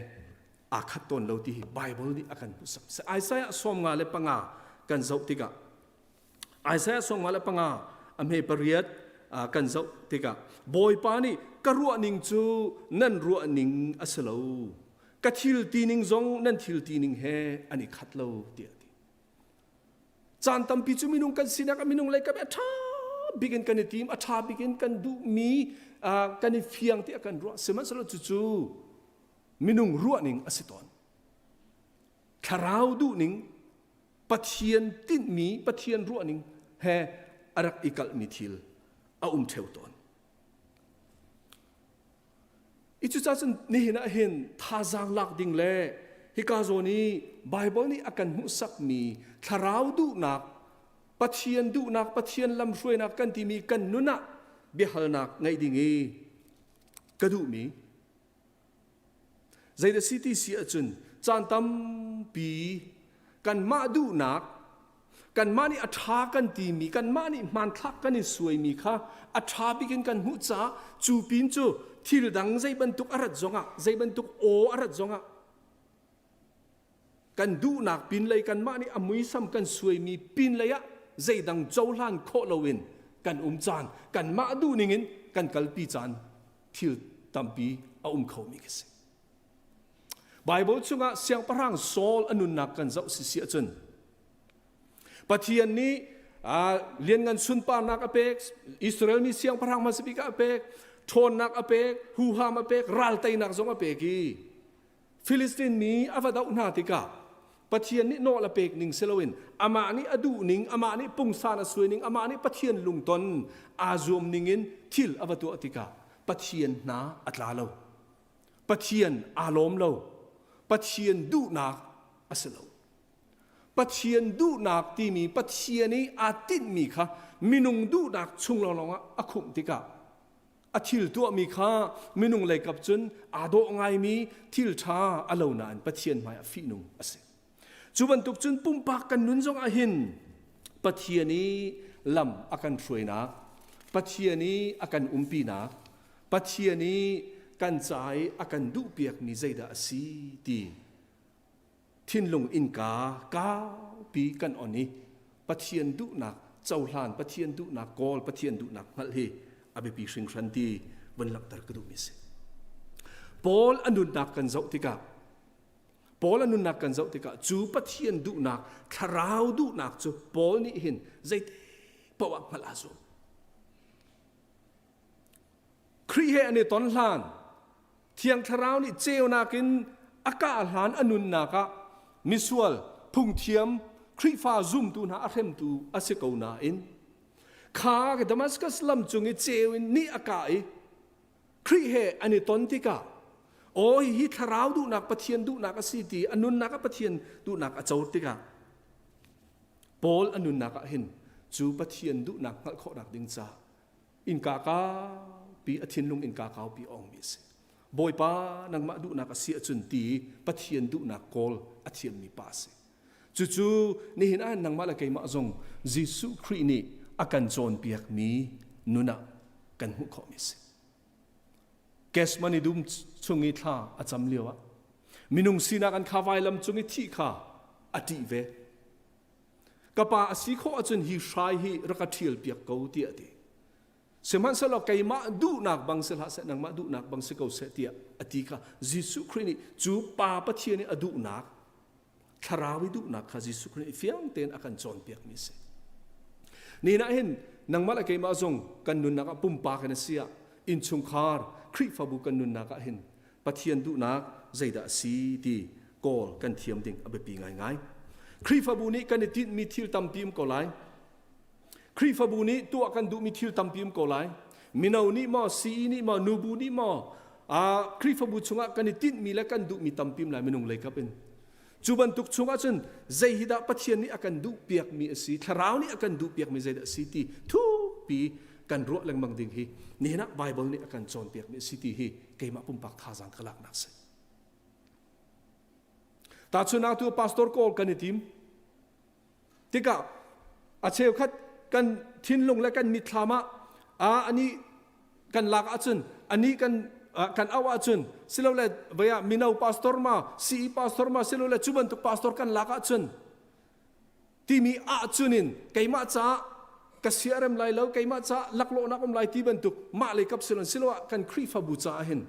aa khat tawn lo ti hi Bible nih a kan hmuhsak. Isaiah 55 kan zoh tikah Isaiah 55 a hme pariat kan zoh tikah Bawipa nih ka ruahning cu nan ruahning a si lo ka thil tining zong nan thil tining he an i khat lo tiah a ti. Caan tampi cu minung kan sinak ah minung lei kam a ṭha bik in kan i tim, a ṭha bik in kan duhmi kan i fiang tiah kan ruah. Sihmanhsehlaw cucu minung ruahning a si tawn. Thlarau duhning, Pathian tinhmi, Pathian ruahning he a rak i kalhmi thil a um ṭheo tawn. I cucaah cun nihin ah hin thazaang lak ding le hika zawn i Baibal nih a kan hmuhsakmi thlarau duhnak, Pathian duhnak, Pathian lamhruainak kan timi kan nun ah biahalnak ngeih ding i ka duhmi Zeidah si ti si ahcun caan tampi kanmah duhnak, kanmah nih a ṭha kan timi, kanmah nih hmanthlak kan i suaimi kha a ṭha bik in kan hmuh caah cu pin cu thil dang zei bantuk a rat zongah, zei bantuk aw a rat zongah kan duhnak pinlei kanmah nih a muisam kan suaimi pinlei ah zeidang cohlan khawh loin kan um caan, kanmah duhning in kan kalpi caan thil tampi a um khomi khi si. Bible chungah siangpahrang Saul a nunnak kan zoh si si ahcun Pathian nih lianngan sunparnak a pek, Israel mi siangpahrang hmasa bik ah a pek, ṭhawnnak a pek, huham a pek, ral teinak zong a pek i Filistin mi a va doh hna tikah Pathian nih nawl a pek ning si loin amah nih a duh ning, amah nih pungsan a suai ning, amah nih Pathian lungton aa zuam ning in thil a va tuah tikah Pathian hna a tla lo. Pathian aa lawm lo. Pathian duhnak a si lo. Pathian duhnak timi Pathian i aa tinhmi kha minung duhnak chung lawnglawng ah a khumh tikah a thil tuahmi kha minung leikap cun aa dawh ngaimi thil ṭha a lo nain Pathian hmai ah fihnung a si. Cu bantuk cun pumpak kan nun zong ah hin Pathian i lam a kan hruainak, Pathian i a kan umpinak, Pathian i kan ca i a kan duhpiakmi zeidah a si ti thinlung innka kaupi kan on i Pathian duhnak cohlan, Pathian duhnak kawl, Pathian duhnak hngalh hi a biapi hringhran ti vun langhter ka duhmi a si. Paul a nunnak kan zoh tikah Paul a nunnak kan zoh tikah cu Pathian duhnak, thlarau duhnak cu Paul nih hin zeiti paoh ah hngalh aa zuam. Khrih he an i ton hlan Thiang Thlarau nih ceunak in a kah hlan a nunnak ah misual, phungthiam, Khrihfa zumtu hna a hremtu a si ko nain kha Damascus lam cung i ceu in nih a kah i Khrih he an i ton tikah aw hihi thlarau duhnak Pathian duhnak a si ti a nunnak ah Pathian duhnak a co tikah Paul a nunnak ah hin cu Pathian duhnak hngalh khawhnak ding ca innka kaupi a thinlung innka kaupi ongmi a si bawipa nangmah duhnak a si ahcun ti pathian duhnak kawl a thiammi pa a si cucu nihin ah nangmah le keimah zong Jesuh Khrih nih a kan cawnpiakmi nun ah kan hmuh khawhmi a si Gethsemane dum chung i thla a cam lio ah minung sinak an kha vailam cung i thih kha a ṭih ve Ka pa a si khawh ahcun hi hrai hi rak ka ṭhial piak ko tiah a ti. Sihmanhsehlaw keimah duhnak bang si hlah seh, nangmah duhnak bang si ko seh tiah a ti kha Jesuh Khrih nih cu Pa Pathian i a duhnak, thlarau i duhnak kha Jesuh Khrih nih fiang tein a kan cawnpiakmi a si. Ni ah hin nangmah le keimah zong kan nunnak ah pumpak in a si ah innchungkhar Khrihfabu kan nunnak ah hin Pathian duhnak zeidah a si ti kawl kan thiam ding a biapi ngaingai. Khrihfabu nih kan i tinhmi thil tampi um ko lai. Khrihfabu nih tuah kan duhmi thil tampi um ko lai. Mino nih maw, CE nih maw, nubu nih maw, Khrihfabu chungah kan i tinhmi le kan duhmi tampi um lai minung lei kap in. Cu bantuk chungah cun zei hi dah Pathian nih a kan duhpiakmi a si, Thlarau nih a kan duhpiakmi zeidah a si ti thupi kan ruah lengmang ding hi nihin ah Bible nih a kan cawnpiakmi a si ti hi keimah pumpak thazaang ka laknak si. Tahchunhnak tu pastor kawl kan i tim. Tikah a cheukhat kan thinlung le kan mitthlam ah a ani kan lak ahcun ani kan kan auh ahcun silole vei ah mino pastor ma CE pastor ma silole cu bantuk pastor kan lak ahcun timi ahcun in keimah caah ka siarem lai lo keimah caah laklawhnak um lai ti bantuk mah lei kap silon siloah kan Khrihfabu caah hin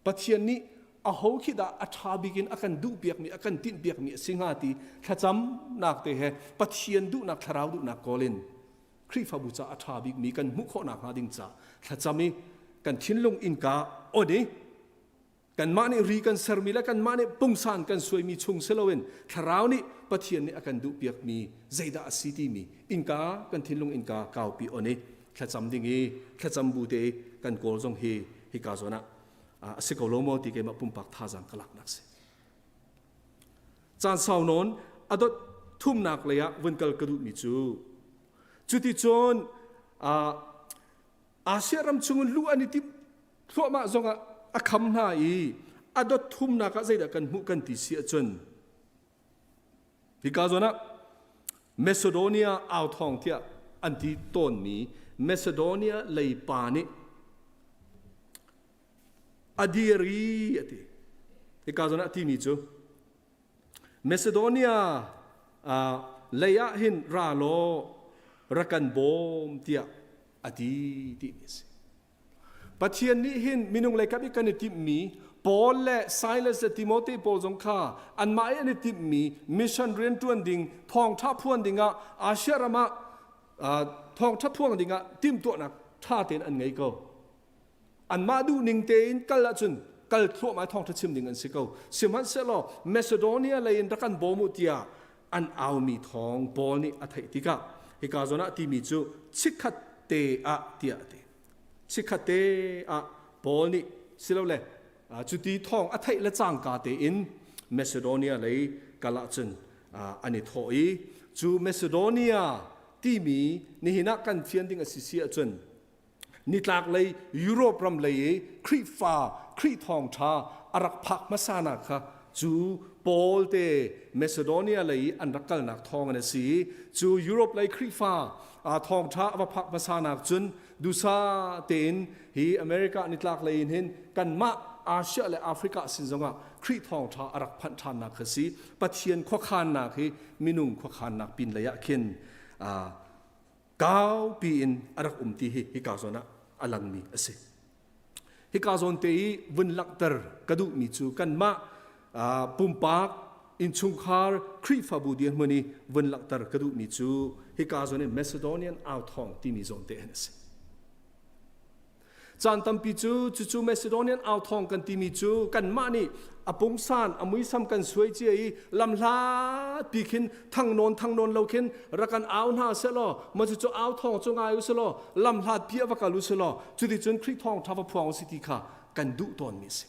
Pathian nih aho khi dah a ṭha bik in a kan duhpiakmi a kan tinhpiakmi a si hnga ti thlacamnak te he Pathian duhnak thlarau duhnak kawl in Khrihfabu ca a ṭha bikmi kan hmuh khawhnak hnga ding ca thlacam i kan thinlung innka on i kanmah nih ri kan sermi le kanmah nih pungsan kan suaimi chung si loin thlarau nih Pathian nih a kan duhpiakmi zeidah a si timi innka kan thinlung innka kaupi on i thlacam ding i thlacam bu te kan kawl zong hi hika zawn ah a si ko lo maw ti keimah pumpak thazaang ka laknak si. Caan sau nawn a dot thumnak lei ah vun kal ka duhmi cu cuticun Asia ram chungin luh an i timh thluahmah zongah a kham hna i a dot thumnak ah zeidah kan hmuh kan ti si ahcun Hika zawn ah Macedonia authawng tiah an ti tawnmi Macedonia lei pa nih a dir i a ti. Hika zawn ah a timi cu Macedonia lei ah hin ra law ra kan bawm tiah a ti timi a si. Pathian nih hin minung lei kap i kan i timhmi Paul le Silas le Timote pawl zong kha anmah i an i timhmi mission rianṭuan ding thawngṭha phuan dingah Asia ram ah thawngṭha phuang dingah timhtuahnak ṭha tein an ngei ko. Anmah duhning tein kal ahcun kal thluahmah thawngṭha chim ding an si ko. Sihmanhsehlaw Macedonia lei in rak kan bawm u tiah an aumi thawng Paul nih a theih tikah hika zawn ah timi cu chikkhat te ah tiah a ti. Chikkhat te ah Paul nih silole cuti thawng a theih le cangka tein Macedonia lei kal ahcun an i thawh i cu Macedonia timi nihin ah kan fian ding a si si ahcun nitlak lei Europe ram lei i Khrihfa Khrih thawngṭha a rak phak hmasa nak kha cu Paul te Macedonia lei i an rak kalnak thawng in a si i cu Europe lei Khrihfa thawngṭha a va phak hmasa nak cun dusa tein hi America nitlak lei in hin kanmah Asia le Africa sin zongah Khrih thawngṭha a rak phanh ṭhannak kha si. Pathian khuakhannak hi minung khuakhannak pin lei ah khin kaupi in a rak um ti hi hika zawn ah a langmi a si. Hika zawn te i vun langhter ka duhmi cu kanmah pumpak innchungkhar Khrihfabu dirhmun i vun langhter ka duhmi cu hika zawn i Macedonian authawng timi zawn te hin a si. Caan tampi cu cucu Macedonian authawng kan timi cu kanmah nih a pungsan a muisam kan suai cia i lamhlat pi khin thangnawn thangnawn lo khin rak kan au hna sehlaw ma cucu au thawng cu ngai u selaw lamhlat pi a va kal u selaw cuticun Khrih thawngṭha va phuang u si ti kha kan duh tawnmi a si.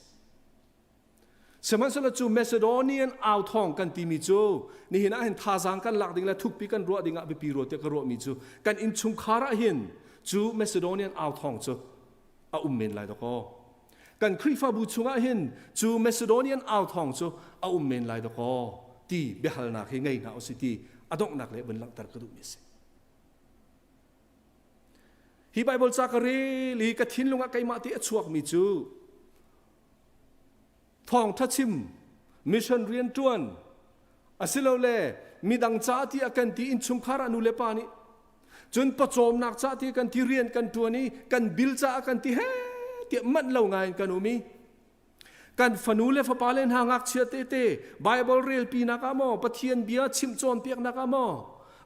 Sihmanhsehlaw cu Macedonian authawng kan timi cu nihin ah hin thazaang kan lak ding le thukpi kan ruah ding ah biapi rua tiah ka ruahmi cu kan innchungkhar ah hin cu Macedonian authawng cu a um men lai dakaw. Kan Khrihfabu chungah hin cu Macedonian authawng cu a um men lai dakaw ti biahalnak hi ngei hna usih ti a donghnak le vun langhter ka duhmi a si. Hi Bible ca ka rel i ka thinlung ah keimah ti a chuakmi cu thawngṭha chim mission rianṭuan asilole midang ca ti a kan ti innchungkhar ah nu le pa nih cun pawcawmnak ca ti kan ti rian kan ṭuan i kan bil ca kan ti he tiah manh lo ngai in kan um i kan fanu le fapa le hna ngakchia tete Bible relpi nak ah maw Pathian bia chimh cawnpiaknak ah maw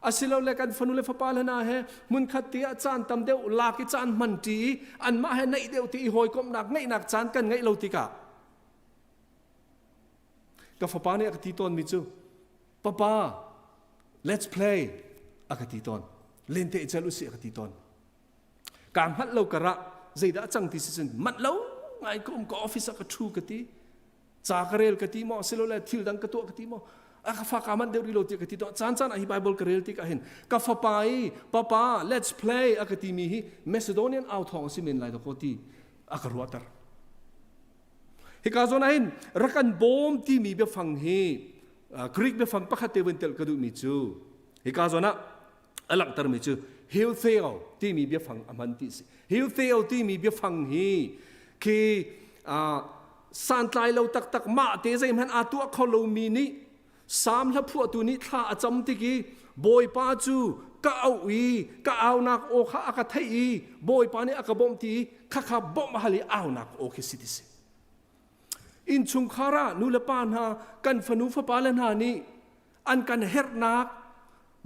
asilole kan fanu le fapa le hna he hmunkhat te ah caan tam deuh lak i caan hman ṭi i anmah he naih deuh ti i hawikomhnak ngeihnak caan kan ngeih lo tikah ka fapa nih a ka ti tawnmi cu papa let's play a ka ti tawn. Lente i cel usih ka ti tawn. Kaa hngalh lo karah zeidah a cang ti si cun manh lo ngai ka um ka office ah ka ṭhu ka ti. Ca ka rel ka ti maw silole thil dang ka tuah ka ti maw a ka fa ka manh deuh rih lo tiah ka ti tawn. Caan caan ah hi Bible ka rel tikah hin ka fapa i papa let's play a ka timi hi Macedonian au thawng a si men lai dawkaw ti a ka ruahter. Hika zawn ah hin rak kan bawm timi biafang hi Greek biafang pakhat te vun telh ka duhmi cu hika zawn ah a langhtermi cu Hiltheo timi biafang a hman ti si. Hiltheo timi biafang hi khi santlai lo taktak mah te zeihmanh aa tuah kho lomi nih Salm hla phuahtu nih thla a cam tik i Bawipa cu ka auh i ka aunak aw kha a ka theih i Bawipa nih a ka bawmh ti i khakha bawmh a hal i aunak aw khi si ti si. Innchungkhar ah nu le pa hna kan fanu fapa le hna nih an kan herhnak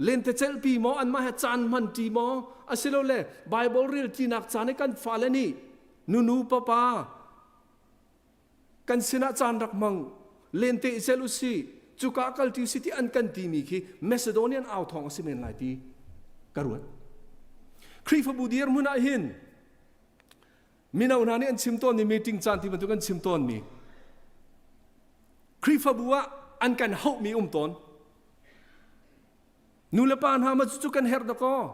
lentecelhpi maw anmah he caan hmanṭi maw asilole Bible relṭinak caan i kan fale nih nunu papa kan sinah caan rak hmang lente i cel usih cuka kalṭi usih ti an kan timi khi Macedonian au thawng a si men lai ti ka ruat. Khrihfabu dirhmun ah hin mino hna nih an chim tawnmi meeting caan ti bantuk an chim tawnmi Khrihfabu ah an kan hauhmi um tawn. Nu le pa hna ma cucu kan herh dakaw.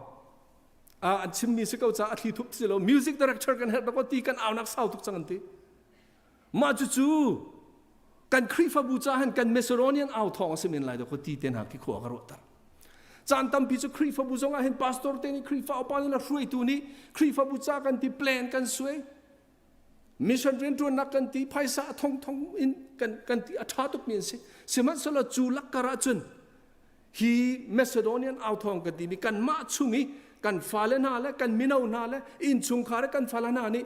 An chimmi si ko caah a thli thup si lo. Music director kan herh dakaw ti kan aunak sau tuk cang an ti. Mah cucu kan Khrihfabu caah hin kan Macedonian au thawng a si men lai dakaw ti te hna khi khua ka ruahter. Caan tampi cu Khrihfabu zong ah hin pastor te nih Khrihfa upa nih le hruaitu nih Khrihfabu ca kan ti plan kan suai. Mission rianṭuannak kan ti phaisa a thongthong in kan kan ti a ṭha tukmi an si. Sihmanhsehlaw cu lakkar ahcun hi Macedonian authawng kan timi kanmah chung i kan fale hna le kan mino hna le innchungkhar i kan fale hna nih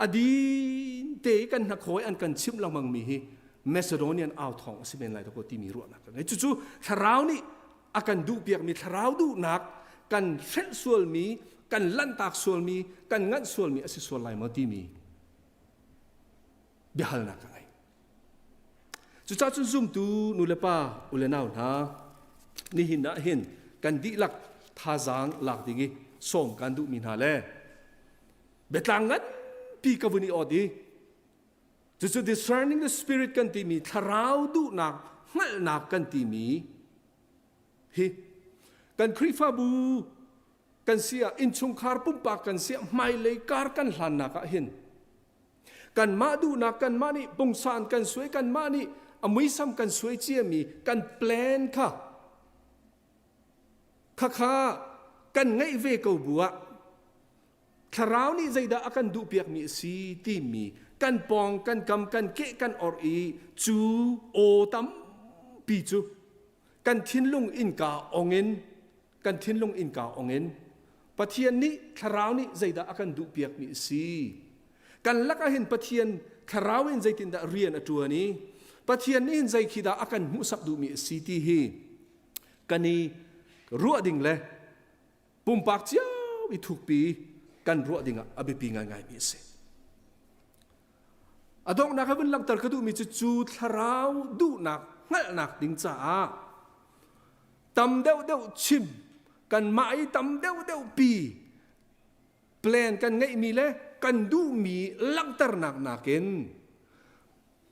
a din te kan hnakhawi an kan chimh lengmang mi hi Macedonian authawng a si men lai dakaw timi ruahnak ka ngei. Cucu thlarau nih a kan duhpiakmi thlarau duhnak kan hrelh sualmi kan lanhtak sualmi kan nganh sualmi a si sual lai maw timi biahalnak ka ngei. Cucaah cun zumtu nu le pa u le nau hna nihin ah hin kan dihlak thazaang lak ding i sawm kan duhmi hna le biatlang nganpi ka vun i awt i cucu discerning the spirit kan timi thlarau duhnak hngalhnak kan timi hi kan Khrihfabu kan si ah innchungkhar pumpak kan si ah hmailei kar kan hlannak ah hin kanmah duhnak kanmah nih pungsan kan suai kanmah nih a muisam kan suai ciami kan plan kha khakha kan ngeih ve ko bu ah thlarau nih zeidah a kan duhpiakmi a si timi kan pawng kan kam kan keh kan orh i cu aw tampi cu kan thinlung innka ong in kan thinlung innka ong in Pathian nih thlarau nih zeidah a kan duhpiakmi a si kan lakah hin Pathian thlarau in zeitindah rian a ṭuan i Pathian nih hin zei khi dah a kan hmuhsak duhmi a si ti hi kan i ruah ding le pumpak cio i thukpi kan ruah dingah a biapi ngaingaimi a si. A donghnak ah vun langhter ka duhmi cu cu thlarau duhnak hngalhnak ding caah tam deuhdeuh chim kanmah i tam deuhdeuh pi plan kan ngeihmi le kan duhmi langhternak nakin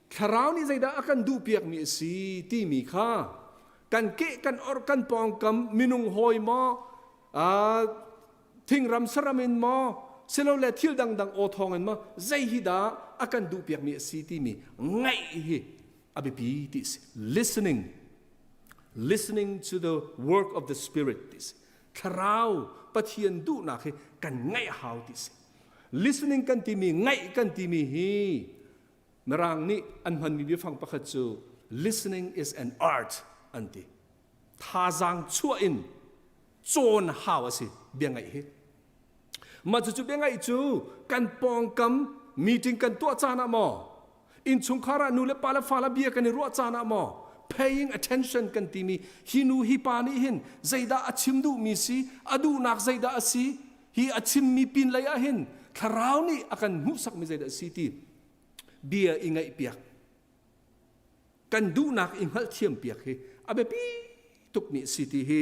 thlarau nih zeidah a kan duhpiakmi a si timi kha kan keh kan orh kan pawngkam minung hawi maw thingram saram in maw silole thil dangdang aw thawng in maw zei hi dah a kan duhpiakmi a si timi ngaih hi a biapi ti si listening listening to the work of the spirit ti si thlarau pathian duhnak hi kan ngaih hau ti si listening kan timi ngaih kan timi hi mirang nih an hmanmi biafang pakhat cu listening is an art an ti thazaang chuah in cawn hau a si bia ngaih hi mah cucu bia ngaih cu kan pawngkam meeting kan tuah caan ah maw innchungkhar ah nu le pa le fa le bia kan i ruah caan ah maw paying attention kan timi hi nu hi pa nih hin zeidah a chim duhmi si a duhnak zeidah a si hi a chimmi pin lei ah hin thlarau nih a kan hmuhsakmi zeidah a si ti bia i ngaihpiak kan duhnak i hngalhthiam piak hi a biapi tukmi a si ti hi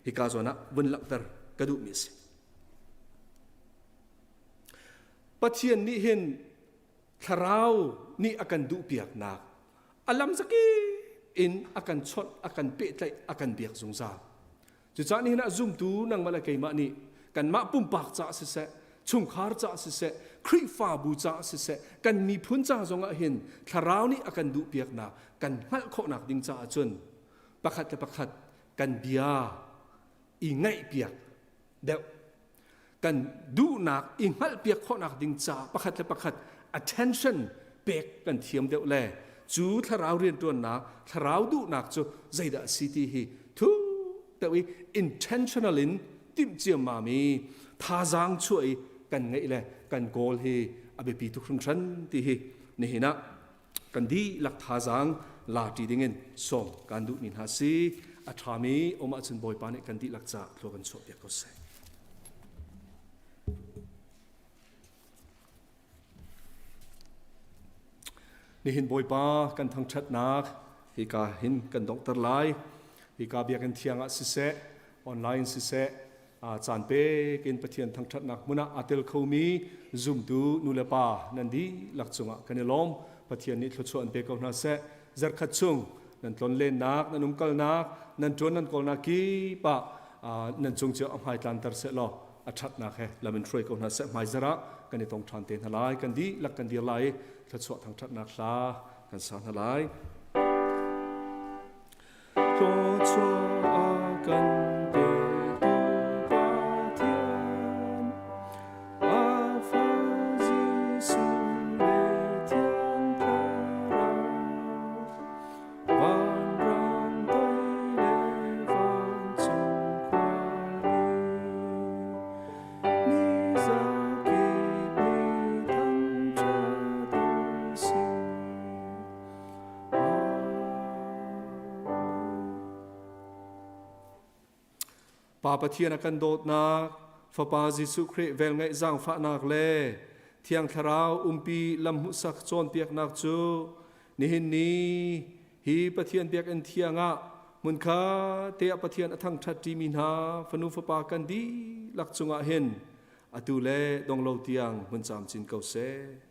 hika zawn ah vun langhter ka duhmi a si. Pathian nih hin thlarau nih a kan duhpiaknak a lam zakip in a kan chawnh, a kan pehtlaih, a kan biak zungzal. Cucaah nihin ah zumtu nangmah le keimah nih kanmah pumpak caah siseh, chungkhar caah siseh, Khrihfabu caah siseh, kan miphun ca zongah hin thlarau nih a kan duhpiaknak kan hngalh khawhnak ding caah cun pakhat le pakhat kan bia i ngaihpiak deuh kan duhnak i hngalhpiak khawhnak ding caah pakhat le pakhat attention pek kan thiam deuh le cu thlarau rianṭuannak thlarau duhnak cu zeidah a si ti hi thu deuh i intentional in timh ciammam i thazaang chuah i kan ngeih le kan kawl hi a biapi tuk hringhran ti hi nihin ah kan dihlak thazaang la ṭi dingin sawm kan duhmi hna si. A ṭhami um ahcun Bawipa nih kan dihlak caah thlua kan chuahpiak ko seh. Nihin Bawipa kan thangṭhatnak hika hin kan donghter lai. Hika biakinn thiang ah siseh, online siseh, caan pek in Pathian thangṭhatnak hmun ah aa tel khomi zumtu nulepa nan dihlak cungah kan i lawm. Pathian nih thluachuah an pe ko hna seh. Zarkhat chung nan tlonlennak, nan umkalnak, nan ṭuan nan kawlnak kip ah nan cung cio a hmai tlanter seh law a ṭhatnak he lam in hruai ko hna seh. Hmaizarh ah kan i tong ṭhan te hna lai. Kan dihlak kan dir lai i thluachuah thangṭhatnak hla kan sa hna lai. Thluachuah a kan petu Pathian, a Fa Jesuh le Thiang Thlarau, vanrang toi le vancung khuali, mi zakip nih thangṭhat u sih. Pa Pathian a kan dawtnak, Fapa Jesuh Khrih velngeih zaangfahnak le Thiang Thlarau umpi lamhmuhsak cawnpiaknak cu nihin ni hi Pathian biakinn thiang ah hmunkhat te ah Pathian a thangṭhat ṭimi hna fanu fapa kan dihlak cungah hin atu le donglo tiang hmun camcin ko seh.